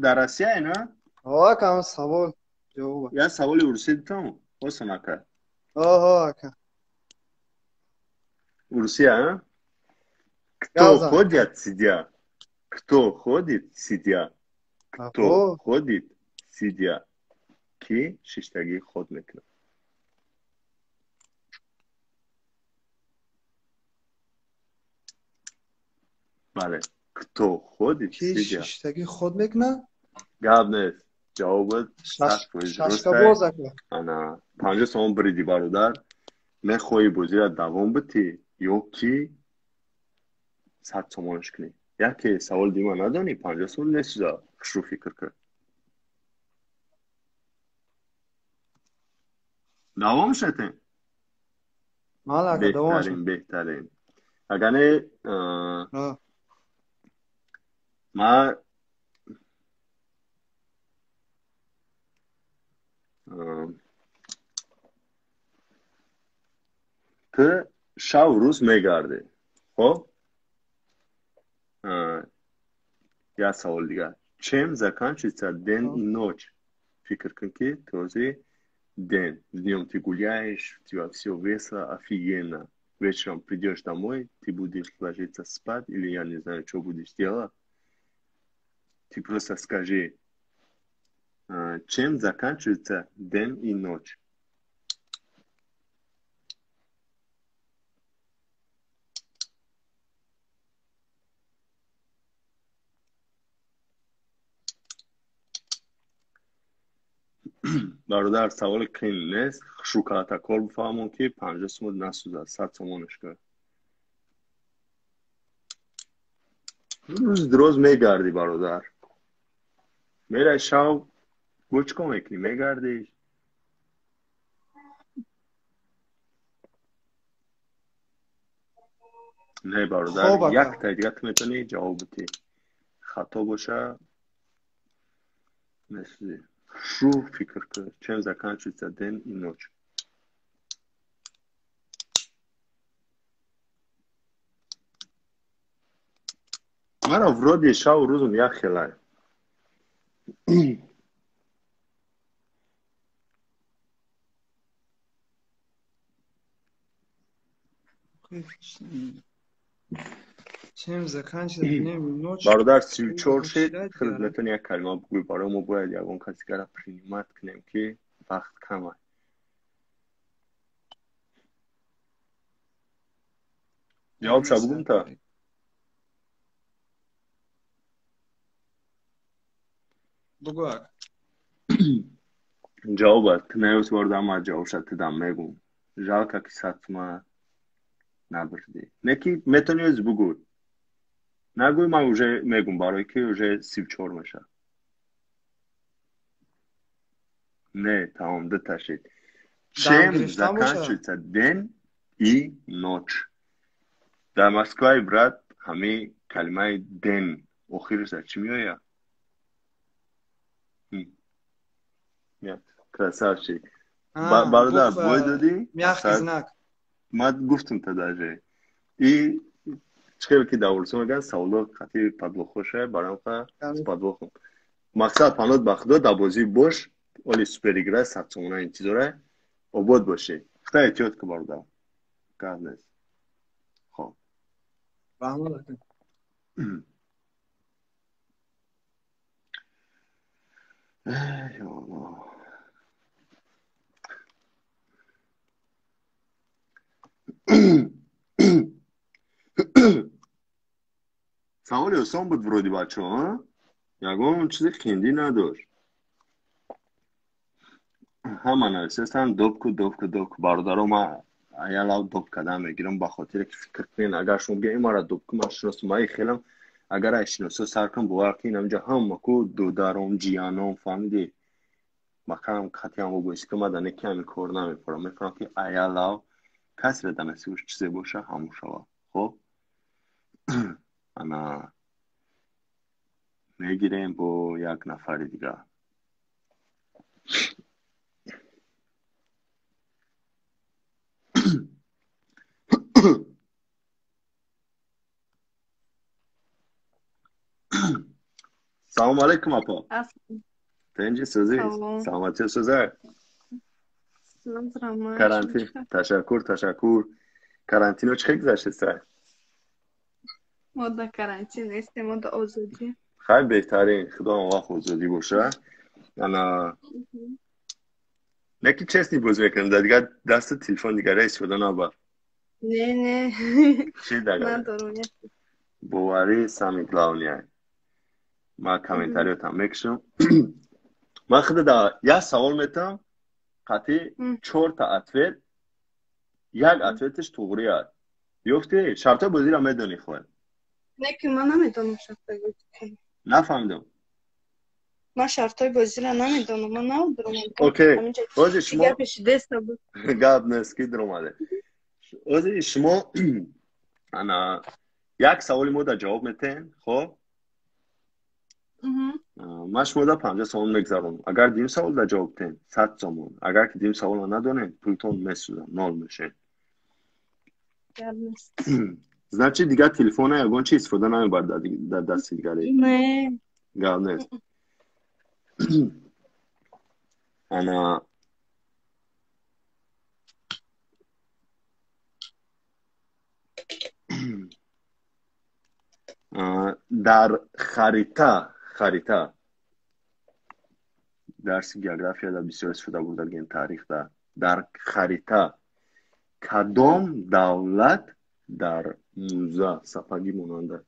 Speaker 1: Дар Россия на?
Speaker 3: Ҳо, ака, ҳам савол ҷавоб.
Speaker 1: Як саволи урусӣ дитам? Осон, ака.
Speaker 3: Ҳо, ака.
Speaker 1: Урусия, а? Кто ходит, сидя? Кто ходит, сидя? Кто ходит, сидя? Ки шиштагӣ ход мекунад? Бале. Кто ходит,
Speaker 3: Ки
Speaker 1: сидя?
Speaker 3: шиштагӣ ход мекунад?
Speaker 1: Гап нест. Ҷавобат 100% дуруст.
Speaker 3: Шашкабоз, ака.
Speaker 1: Ана 50 сомон бириди, бародар. Мехоҳӣ бозиро давом битӣ ё ки 100 сомонаш кунӣ? Яке савол дима надонӣ, 50 сомон несӯза. Хушрӯ фикр кун. Давом шатем?
Speaker 3: Мала, ака, давом.
Speaker 1: Беҳтарин, беҳтарин. Агар не, ман ту шав рӯз мегардӣ, хоб? Як савол дигар. Чем заканчивается день и ночь? Фикр кун, ки този день. Днем ты гуляешь, у тебя все весело, офигенно. Вечером придешь домой, ты будешь ложиться спать или я не знаю, что будешь делать. Ты просто скажи, чем заканчивается день и ночь? Бародар, саволи қин нест. Шукратакор бифаҳмон, ки 50 сомон насӯзад, 100 сомонаш кар. Рӯзи дроз мегардӣ, бародар, мерай, шав бо чӣ кор мекунӣ? Мегардӣ. Не, бародар, якта дига ту метавонӣ ҷавоб битӣ. Хато боша, месӯзӣ. Шу фикр кун. Чем заканчивается день и ночь? Мара вроде шаву рӯзум як хелай.
Speaker 3: Чем заканчивается днем и ночь?
Speaker 1: Бародар, 34 шид. Худат метавонӣ як калима бугӯӣ. Барои мо бояд ягон касигара принимать кунем, ки вақт камай. Ҷавобша бугум та?
Speaker 3: Бугӯ, ака.
Speaker 1: Ҷавоба ту наёс, бародар, ман ҷавобша тудам мегум. Жалко, ки 100 сума набурдӣ. Не, ки метавонӣ ӯзи бугӯй. Нагӯй, ман уже мегум, барое ки уже 34 мешавад. Не, тамом, дута шид. Чем заканчивается день и ночь? Дар Москваи, брат, ҳамин калимаи день охираш чӣ меояд? Красавчик, бародар, бой додӣ.
Speaker 3: Мягкий знак.
Speaker 1: Ман гуфтам та даже и чӣ ки дар урусо мегӯянд, саволо қатъи подвох оша, барамқа с подвох ом. Мақсад, панот ба худо, дар бозӣ бош, оли супер игра, 100 сомона интизора, обод бошӣ. Худо эҳтиёт ку, бародар, гап нест. Хоб.
Speaker 3: Раҳмат, ака.
Speaker 1: Эй, Аллоҳ. Саволи осон буд вроде, бачаҳо, ягон чизи хиндӣ надошт. Ҳама нависестанд добку, добку, добку. Бародаро, ман аялав доб кардан мегирам, ба хотире ки фикр кунен, агар шумо бигӯед, ин мара доб кун, ман шиносам, ман хелам, агар ай шиносо сар кун, бовар кун, инамҷа ҳама ку дударом, ҷияном, фаҳмидӣ, макарам қатъиан бобоиси ки ман дар неки ҳамин кор намепорам. Мефаҳмам, ки аялав касеро дар насибаш чизе боша, ҳамон шавад. Хоб, ана мегирем бо як нафари дигар. Салому алейкум, апа. Тинҷи, сӯзӣ, саломатӣ, сӯза? Карантин, ташаккур, ташаккур. Карантино чӣ хел гузаштеста?
Speaker 4: Мо дар карантин нестем, мо дар озодӣ.
Speaker 1: Хай, беҳтарин, худо он вақт озодӣ боша. Ана не, ки честный бозӣ мекунем, дар дигар дасту телефон дигаре истифода набар.
Speaker 4: Не, не.
Speaker 1: Чӣ дагар?
Speaker 4: Надорум.
Speaker 1: Боварӣ самый главный. Ман комментариётам мекушам. Ман худа да як савол метам, қатъи чорта ответ, як ответ аш туғри аст. Ёфтӣ? Шартҳои бозиро медонӣ хоҳед?
Speaker 4: Не, ки ман намедонам шартҳои бозиро.
Speaker 1: Нафаҳмидам.
Speaker 4: Ман шартҳои бозиро намедонам, ман надорам.
Speaker 1: Окей, ози шумо
Speaker 4: гапи шидеста буд.
Speaker 1: Гап нест, ки дуромаде. Ози шумо ана як саволи мо да ҷавоб метаҳем, хоб? Ман шумо да 50 сомон мегзаронам. Агар дим савол да ҷавоб диҳем, 100 сомон. Агар ки дим саволро надонем, пултон месӯзад, нол мешем. Значит, дигар телефона ягон чи истифода намебард дар дасти дигаре?
Speaker 4: Не.
Speaker 1: Гап нест. Ана дар харита дарси географияда бисёр истифода бурдагем, таърихда. Дар харита кадом давлат дар муза сапагӣ монанда?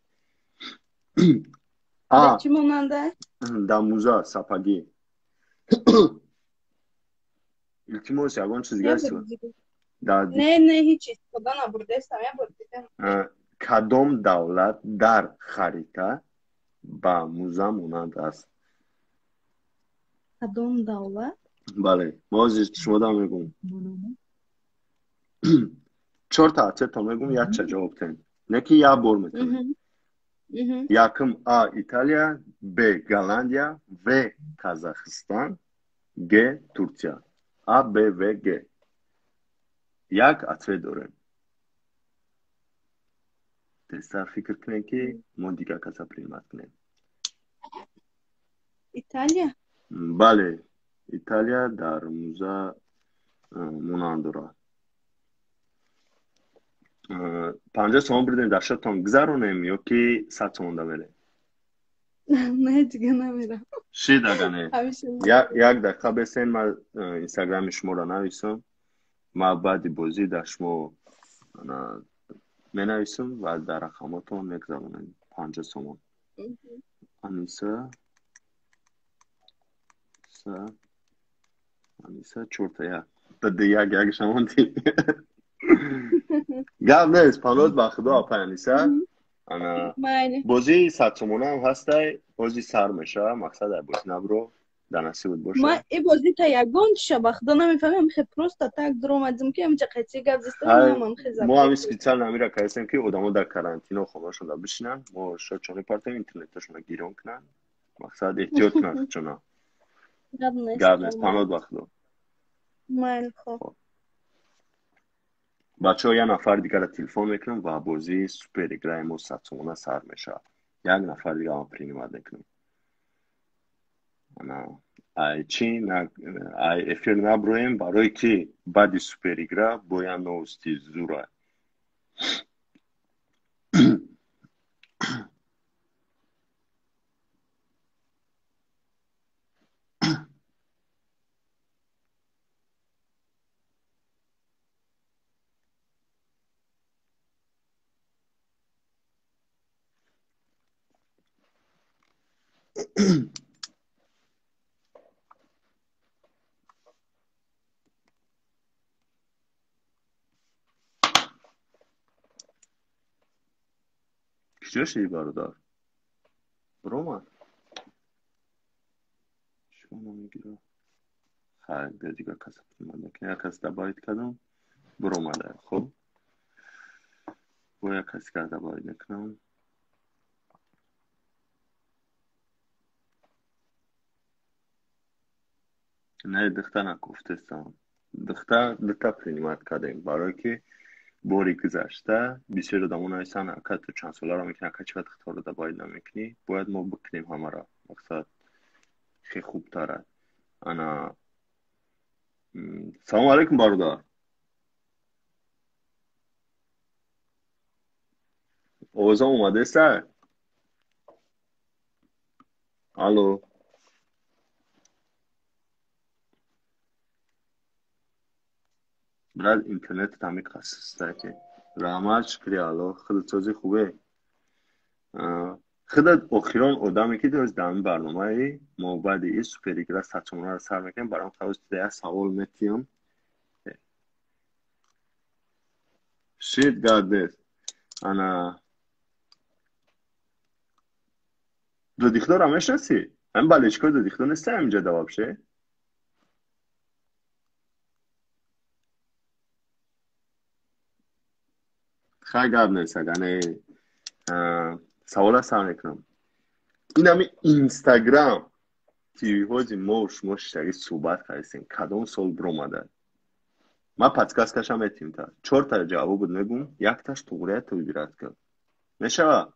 Speaker 1: А
Speaker 4: чӣ монанда?
Speaker 1: Дар муза сапагӣ. Илтимос, ягон чиз дигар истифода.
Speaker 4: Не, не, ҳеҷ истифода набурдаистам, як бор дидам.
Speaker 1: Кадом давлат дар харита ба муза монанд аст?
Speaker 4: Кадом давлат?
Speaker 1: Бале, мо ҳозир шумо дам мегӯм. Чорта ответа мегӯм, якча ҷавоб тем. Не ки як бор метавонем. Якум А Италия, Б Голландия, В Казахстан, Г Турция. А, Б, В, Г. Як ответ дорем. Тезтар фикр кунем, ки мо дигар каса принимать кунем.
Speaker 4: Италия?
Speaker 1: Бале, Италия дар муза монанд дорад. 50 сомон бурдем, дар шотон гузаронем ё ки 100 сомон да мерем?
Speaker 4: Не, дига намерам.
Speaker 1: Шид ага не. Як дақиқа бесен, ман инстаграми шуморо нависам. Ман баъди бозӣ дар шумо менависам ва дар рақамотон мегузаронем 50 сомон. Аниса Аниса чорта як. Дади як як шамонди. Гап нест, паноз ба худо апай Аниса. Ана бозии 100 сомона ҳам ҳастай, бозӣ сар мешава, мақсад ай бозӣ набро, дар насибат боша.
Speaker 4: Ман и бозӣ та ягон чиша ба худо намефаҳмам, хе просто так дуромадим ки ҳамча қайчи гап зистам, ман хе
Speaker 1: заб. Мо ҳами специально амира кардем ки одамо дар карантино хонашонда бишинанд, мо шочони партем интернеташонро гирон кунанд, мақсад эҳтиёт кунанд худшона. Гап нест, паноз ба худо.
Speaker 4: Майли, хоб.
Speaker 1: Бачаҳо, як нафар дигарро телефон мекунам ва бозии супер играи мо 100 сомона сар мешавад. Як нафар дигар ман принимать мекунам. Ана ай чи ай эфир наброем, барое ки баъди супер игра бояд новости зура. Куҷо шуди, бародар? Биромад? Шумо намегирад. Хайр, биё дигар каса принимать накунем. Як кас добавить кардам, биромада. Хоб. Бо як кас дигар добавить мекунам. Не, духта накуфтестам. Духта дута принимать кардем, барое ки бори гузашта бисёр одамо нависанд, ака ту чанд соларо мекунӣ, ака чӣ духтаро добавить намекунӣ? Бояд мо бикунем ҳамаро. Мақсад хеле хубтар аст. Ана салому алайкум, бародар. Овозам омадест? Алло. Брат, интернет ҳами қасиста ки. Раҳмат, шукри Аллоҳ, худат сози хубе. Худат охирон одаме ки дошт дар ин барномаи мо баъди ин супер игра 100 сомонаро сар мекунем, баром тавоз як савол метиҳам. Шит гап нест. Ана Додихтора мешнасӣ? Ҳамин балечкои Додихто нестӣ ҳаминҷа да вообще? Хай, гап нест, ага не. Савола сар мекунам. Ин ҳами Инстаграм ки ҳози мо шумо шиштагӣ суҳбат кардем, кадом сол биромада? Ман подсказкаша метим та. Чорта ҷавоб мегум, якташ туғрия ту выбирать кун. Мешава?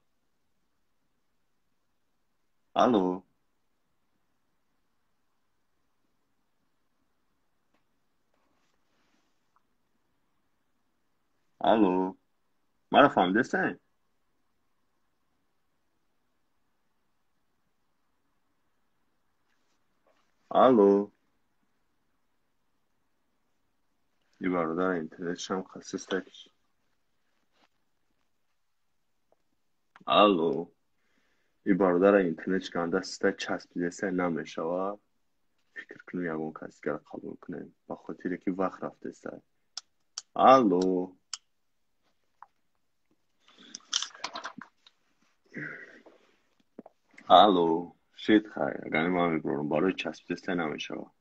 Speaker 1: Алло. Алло. Маро фаҳмидестен? Алло. И бародар интернетшам хасистак. Алло. И бародара интернетш ганда систа часпидеса намешава. Фикр кунем ягон кас дигара қабул кунем. Ба хотире ки вақт рафтеста. Алло. Алло. Шит хай, агар ман мебурам, барои часпидеста намешава.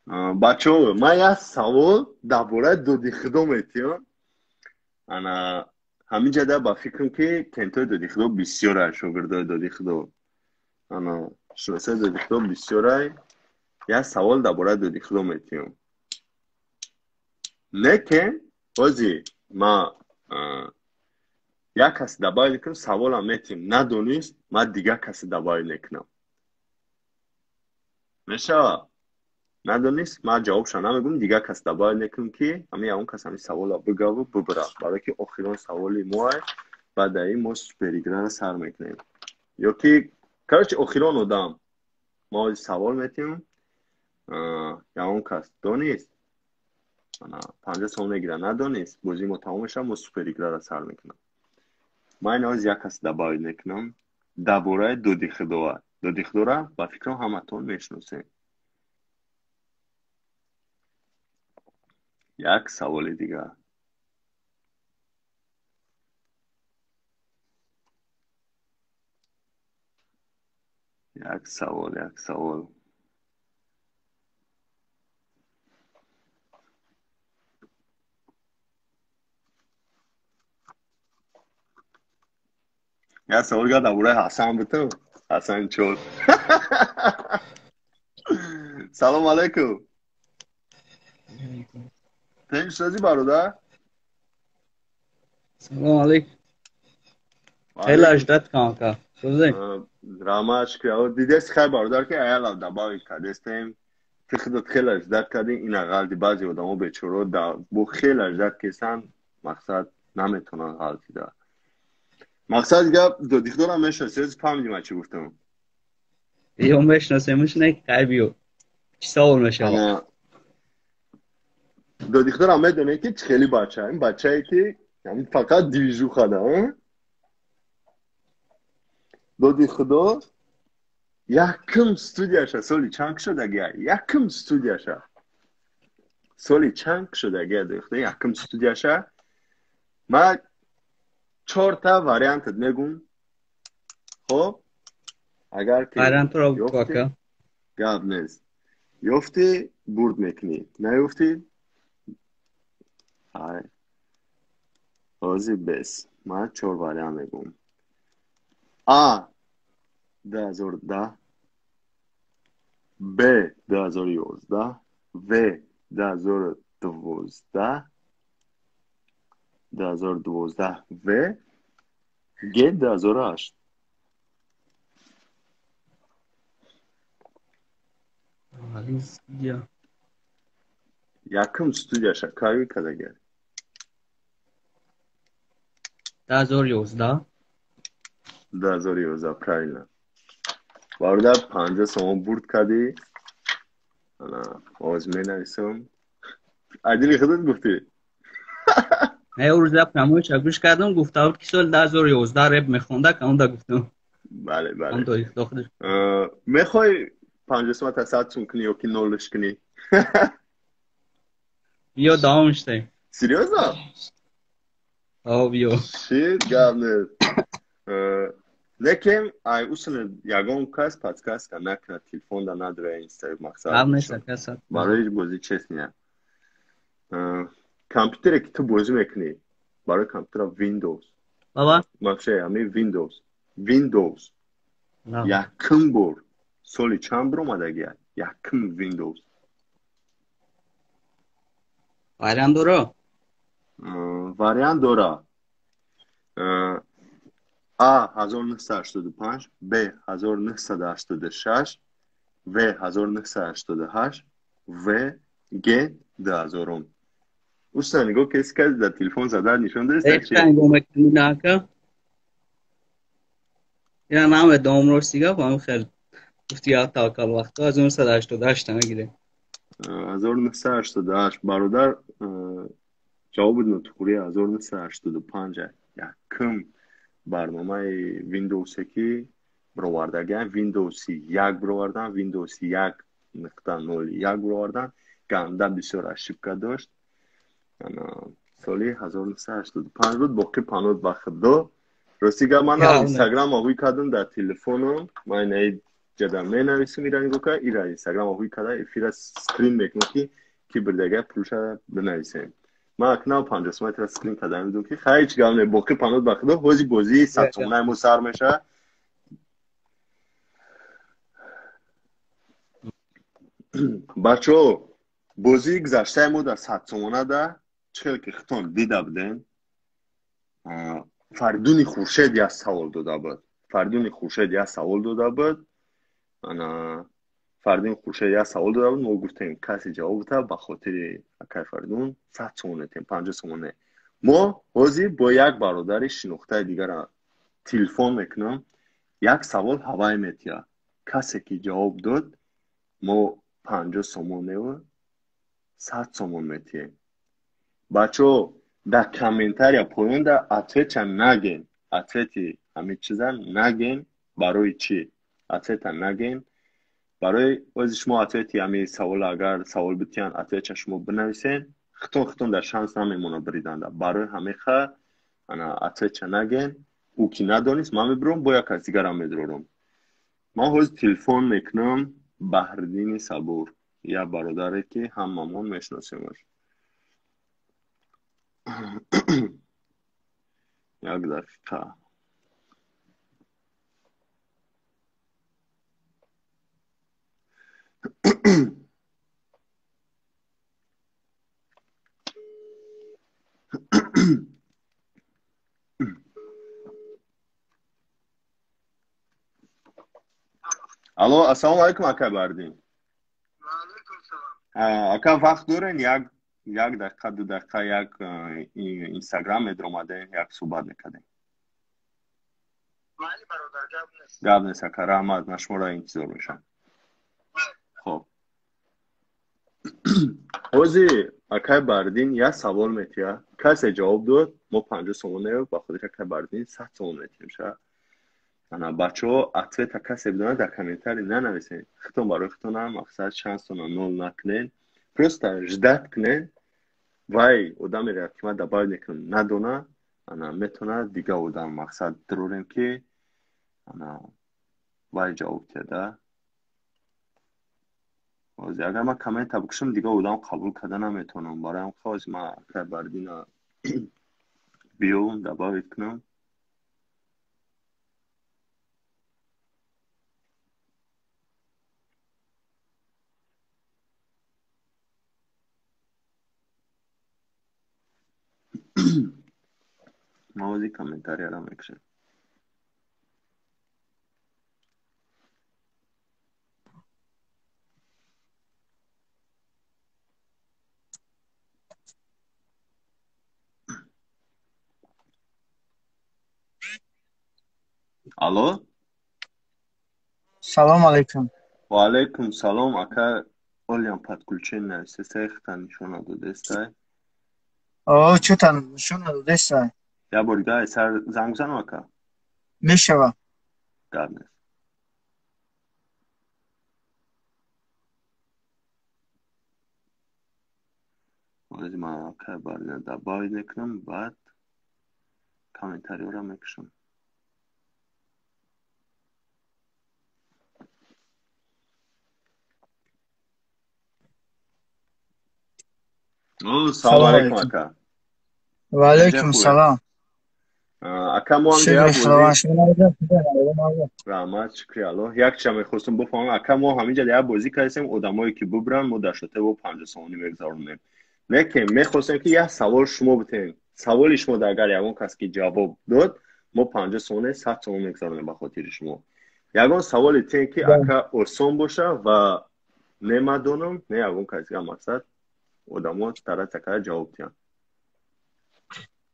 Speaker 1: Бачаҳо, ман як савол дар бораи доди худо метиҳам. Ана ҳамин ҷада ба фикрам ки кентои доди худо бисёрай, шогирдои доди худо. Ана шиносои доди худо бисёрай. Як савол дар бораи доди худо метиҳам. Лекин ҳози ман як касе добавить мекунам, саволам метиҳам. Надонист, ман дигар касе добавить мекунам. Мешава? Надонист, ман ҷавобша намегӯм, дигар кас добавить мекунам ки ҳамин ягон кас ҳамин савола бигаву бибира. Барое ки охирон саволи моай, баъд дар ин мо супериграро сар мекунем. Ё ки короче охирон одам. Мо ҳози савол метиҳем, ягон кас донист, 50 сом мегира, надонист, бозии мо тамом мешавад, мо супериграро сар мекунам. Ман ин ҳози як кас добавить мекунам дар бораи доди худоа. Доди худоро ба фикрам ҳаматон мешиносем. Як саволи дигар. Як савол, як савол. Як савол дигар дар бораи Ҳасан бутам. Ҳасан чор. Салом алайкум. Тинч шудӣ бародар?
Speaker 8: Салом алейкум. Хеле аждат кам ака. Сӯзӣ?
Speaker 1: Раҳмат, шукр. Дидест хай бародар ки аялав добавить кардестем. Ту худат хеле аждат кардӣ, ина ғалти баъзе одамо бечоро бо хеле аждат кесан, мақсад наметавонанд ғалтида. Мақсад гап доди худоро мешиносӣ, фаҳмидӣ ман чӣ гуфтам?
Speaker 8: Ё мешиносемш не, кай биё. Чӣ савол мешавад?
Speaker 1: Доди худоро медонӣ ки чӣ хели бача, ин бачае ки фақат движуха да, Доди худо якум студияша соли чанд шудагия? Якум студияша соли чанд шудагия доди худо якум студияша? Ман чорта вариантат мегум. Хоб, агар ки
Speaker 8: вариантро ака
Speaker 1: гап нест. Ёфтӣ бурд мекунӣ, наёфтӣ ай ҳозир бес. Ман чор вариант мегум. А 2010, Б 2011, В 2012, 2012 В, Г 2008.
Speaker 8: Аввалин студия.
Speaker 1: Якум студияша кай кардагия?
Speaker 8: 2011.
Speaker 1: 2011, правильно. Бародар 50 сомон бурд кардӣ. Ана, оз менависам. Адили худат гуфтӣ?
Speaker 8: Не, рӯз прямойша гӯш кардам, гуфта буд ки соли 2011 реп мехонда, камонда гуфтам.
Speaker 1: Бале, бале. Мехоҳӣ 50 сомон 100 сум кунӣ ё ки нолш кунӣ?
Speaker 8: Биё давом штем.
Speaker 1: Серьёзно?
Speaker 8: О, биё.
Speaker 1: Шит, гап нест. Лекин ай усули ягон кас подсказка накунад, телефонда надора, инста мақсад.
Speaker 8: Гап нест, ака, сад.
Speaker 1: Барои бозӣ честния. Компютере ки ту бозӣ мекунӣ, барои компютера Windows
Speaker 9: Баба?
Speaker 1: Вообще, ами Windows. Windows. Якум бор соли чанд биромадагия? Якум Windows.
Speaker 9: Вариант дора?
Speaker 1: Вариант дора. А 1985, Б 1986, В 1988, В Г 2000. Уста нигоҳ каси каси дар телефон зада нишон
Speaker 9: дорест? Нигоҳ мекунӣ нака? Я намедонам рости гап, ҳам хел гуфти я таваккал вақто 1988 мегирем.
Speaker 1: 1988 бародар ҷавоби нотуқурӣ 1985 якум барномаи Windows ки бировардагиам Windows 1 бировардан, Windows 1.01 бировардан, ганда бисёр ошибка дошт. Соли 1985 буд, боқӣ панод ба худо. Рости гап ман Инстаграм ҳуй кардам дар телефонам, ман инаи ҷада менависам ира нигоҳ кар, ира Инстаграм ҳуй карда эфира скрин мекунам ки бирдага пулша бинависем. Ман акнав 50 сомон тра скрин карда мебинам ки хай ҳеҷ гап не, боқӣ панод ба худо. Ҳози бозии 100 сомонаи мо сар мешавад. Бачаҳо, бозии гузаштаи мо дар 100 сомона да чӣ хел ки хитон дида будем, Фаридуни Хуршед як савол дода буд. Фаридуни Хуршед як савол дода буд. Ана Фаридуни Хуршед як савол дода буд, мо гуфтем касе ҷавоб диҳад ба хотири акай Фаридун 100 сомон метем, 50 сомон не. Мо ҳозир бо як бародари шинохтаи дигара телефон мекунам, як савол ҳавай метиҳад. Касе ки ҷавоб дод, мо 50 сомон неву 100 сомон метиҳем. Бачаҳо, дар комментария поён да ответча наген, ответи ҳамин чиза наген. Барои чӣ ответа наген? Барои ози шумо ответи ҳамин савол агар савол битиҳанд, ответча шумо бинависен, хитон хитон дар шанс намемона бириданда. Барои ҳамеха ана ответча наген. Ӯ ки надонист, ман мебиром, бо як кас дигарам медурорам. Ман ҳозир телефон мекунам Баҳриддини Сабур, як бародаре ки ҳамамон мешиносемаш. Як дақиқа. Алло, ассалому алайкум, ака Баҳриддин. Ака, вақт дорен як дақиқа, 2 дақиқа як Инстаграм медромадем, як суҳбат мекардем. Гап нест, ака, раҳмат, ман шуморо интизор мешавам. Хоб. Ҳозир акай Баҳриддин як савол метиҳад. Касе ҷавоб дод, мо 50 сомон не, ба хотири акай Баҳриддин 100 сомон метиҳем ша. Ана бачаҳо, ответа касе бидонад дар комментарий нанависен. Хитон барои хитонам мақсад шансона нол накунен. Просто ждать кунен. Вай одамеро ки ман добавить мекунам надона, ана метавонад дига одам мақсад дурорем ки ана вай ҷавоб диҳад. Ҳозир агар ман коммента бикушам, дига одам қабул карда наметавонам. Барои ҳам ҳозир ман акай Баҳриддина биём добавить кунам. Ман ҳозир комментарияро мекушам. Алло?
Speaker 10: Салом алейкум.
Speaker 1: Ва алейкум салом, ака. Олиам подключен нависестай, хита нишон надодестай.
Speaker 10: О, чӯта нишон надодестай.
Speaker 1: Я бор дига сар занг бизанам, ака?
Speaker 10: Мешава.
Speaker 1: Гап нест. Ҳозир ман акай Баҳриддина добавить мекунам, баъд комментариёро мекушам. Салом алейкум, ака.
Speaker 10: Ва алейкум салом.
Speaker 1: Ака мо ҳам раҳмат, шукри Аллоҳ. Як чиза мехостум бифаҳмам, ака мо ҳаминҷа як бозӣ кардем, одамое ки бубранд, мо дар шота бо 50 сомонӣ мегузаронем. Лекин мехостем ки як савол шумо битем. Саволи шумо агар ягон кас ки ҷавоб дод, мо 50 сомонӣ 100 сомонӣ мегузаронем ба хотири шумо. Ягон саволе тем ки ака осон боша ва не ман донам, не ягон кас дигар, мақсад одамо стараться карда ҷавоб диҳанд.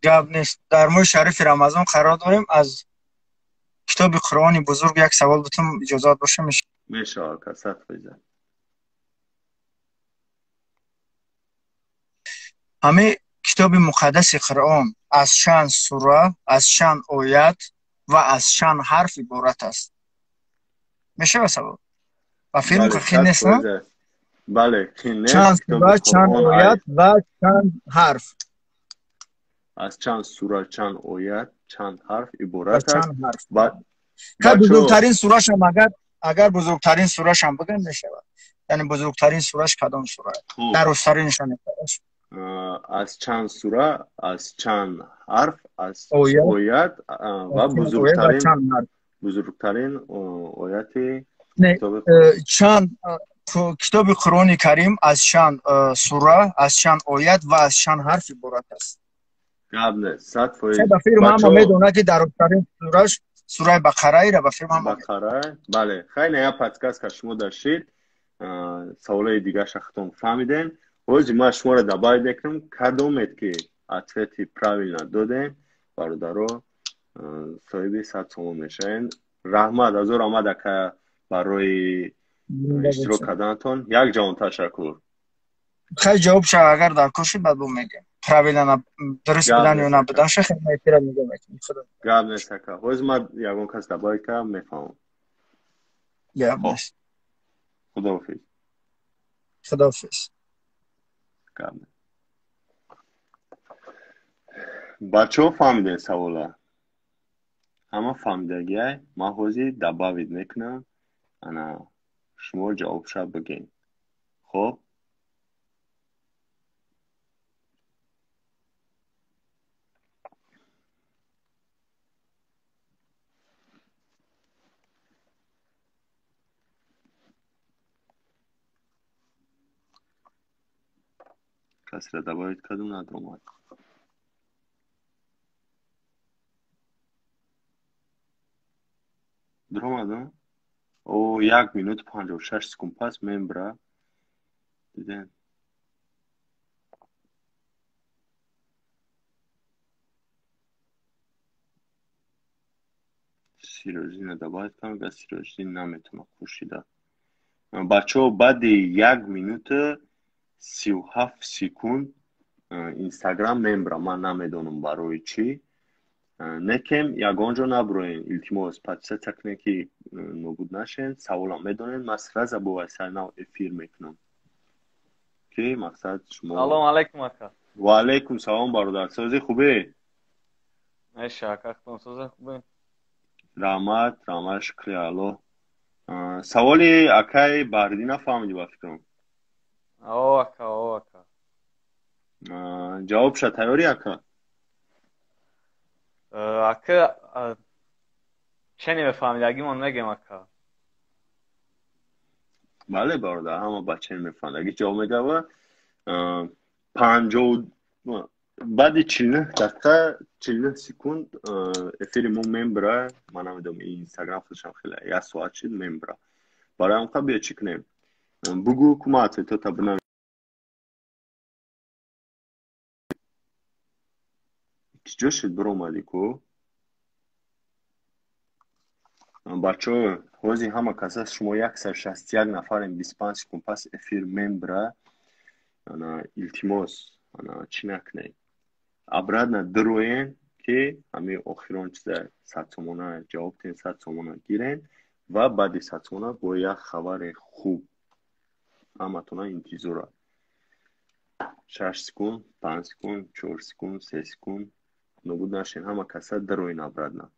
Speaker 10: Гап нест. Дар моҳи шарифи Рамазон қарор дорем, аз китоби Қуръони бузург як савол бутум, иҷозат боша
Speaker 1: мешавад ака, 100%.
Speaker 10: Ҳамин китоби муқаддаси Қуръон аз чанд сура, аз чанд оят ва аз чанд ҳарф иборат аст? Мешавад савол? Ба филм қин нест, на?
Speaker 1: Бале, қин нест.
Speaker 10: Чанд сура, чанд оят ва чанд ҳарф?
Speaker 1: Аз чанд сура, чанд оят, чанд ҳарф иборат аст.
Speaker 10: Бузургтарин сурашам агар бузургтарин сурашам бигӯем мешавад. Яъне бузургтарин сураш кадом сура? Дарозтаринашам
Speaker 1: аз чанд сура, аз чанд ҳарф, аз оят ва бузургтарин ояти
Speaker 10: чанд китоби Қуръони Карим аз чанд сура, аз чанд оят ва аз чанд ҳарф иборат аст?
Speaker 1: Гап нест, 100%.
Speaker 10: Ба филм ҳама медонад ки дарозтарин сураш сураи Бақараира, ба филм ҳама.
Speaker 1: Бақара, бале. Хайр, як подкаст ка шумо дашид, саволои дигарша худтон фаҳмидем. Ҳозир ман шуморо добавить мекунам, кадомед ки ответи правильно додем, бародаро соҳиби 100 сомон мешавед. Раҳмат, азор омад ака барои иштирок карданатон. Як ҷавон ташаккур.
Speaker 10: Хай ҷавоб шава, агар дар кор шид баъд бо мегӯем. Правильно дуруст будан ё набуданша хеле эфира нигоҳ мекунем.
Speaker 1: Гап нест ака. Ҳозир ман ягон кас добавить кардам, мефаҳмам.
Speaker 10: Гап нест.
Speaker 1: Худоҳофиз.
Speaker 10: Худоҳофиз.
Speaker 1: Бачаҳо фаҳмидем савола? Ҳама фаҳмидагиай? Ман ҳозир добавить мекунам, ана шумо ҷавобша бигӯед. Хоб? Касира добавить кардум, надромад. Дромад, о 1 минут 56 секунд пас мембра. Дидем. Сироҷиддинро добавить кардам, га Сироҷиддин наметавона хуршида. Бачаҳо баъди 1 минута 37 секунд Инстаграм мембра. Ман намедонам барои чӣ. Некем ягон ҷо набуроен, илтимос, подписаться кунед ки нобуд нашен. Саволам медонед, ман сразу бо вайсаи нав эфир мекунам. Ки мақсад шумо.
Speaker 5: Салом алайкум ака.
Speaker 1: Ва алайкум салом бародар. Сози хубе?
Speaker 5: Меша ака, худтон сози хубе?
Speaker 1: Раҳмат, раҳмат, шукри Аллоҳ. Саволи акаи Баҳриддин нафаҳмидӣ ба фикрам?
Speaker 5: О ака, о ака.
Speaker 1: Ҷавобша тайёрӣ ака?
Speaker 5: Ака, чени мефаҳмидагимон мегем ака.
Speaker 1: Бале бародар, ҳама ба чени мефаҳмидагӣ ҷавоб медава. 50 баъди 49 дақиқа 49 секунд эфири мо мембра. Ман намедонам, Инстаграм худашам хеле як соат шид мембра. Барои ҳам биё чӣ кунем? Бугӯ кума ответота бинавис. Чиҷо шуд биромадӣ ку? Бачаҳо, ҳозир ҳама каса шумо 161 нафарем, 25 секунд пас эфир мембра. Ана илтимос, ана чӣ накунед. Обратно дироен ки ҳамин охирон чиза 100 сомона ҷавоб диҳен, 100 сомона гирен ва баъди 100 сомона бо як хабари хуб ҳаматона интизора. 6 секунд, 5 секунд, 4 секунд, 3 секунд. Нобуд нашен, ҳама каса дироен обратно.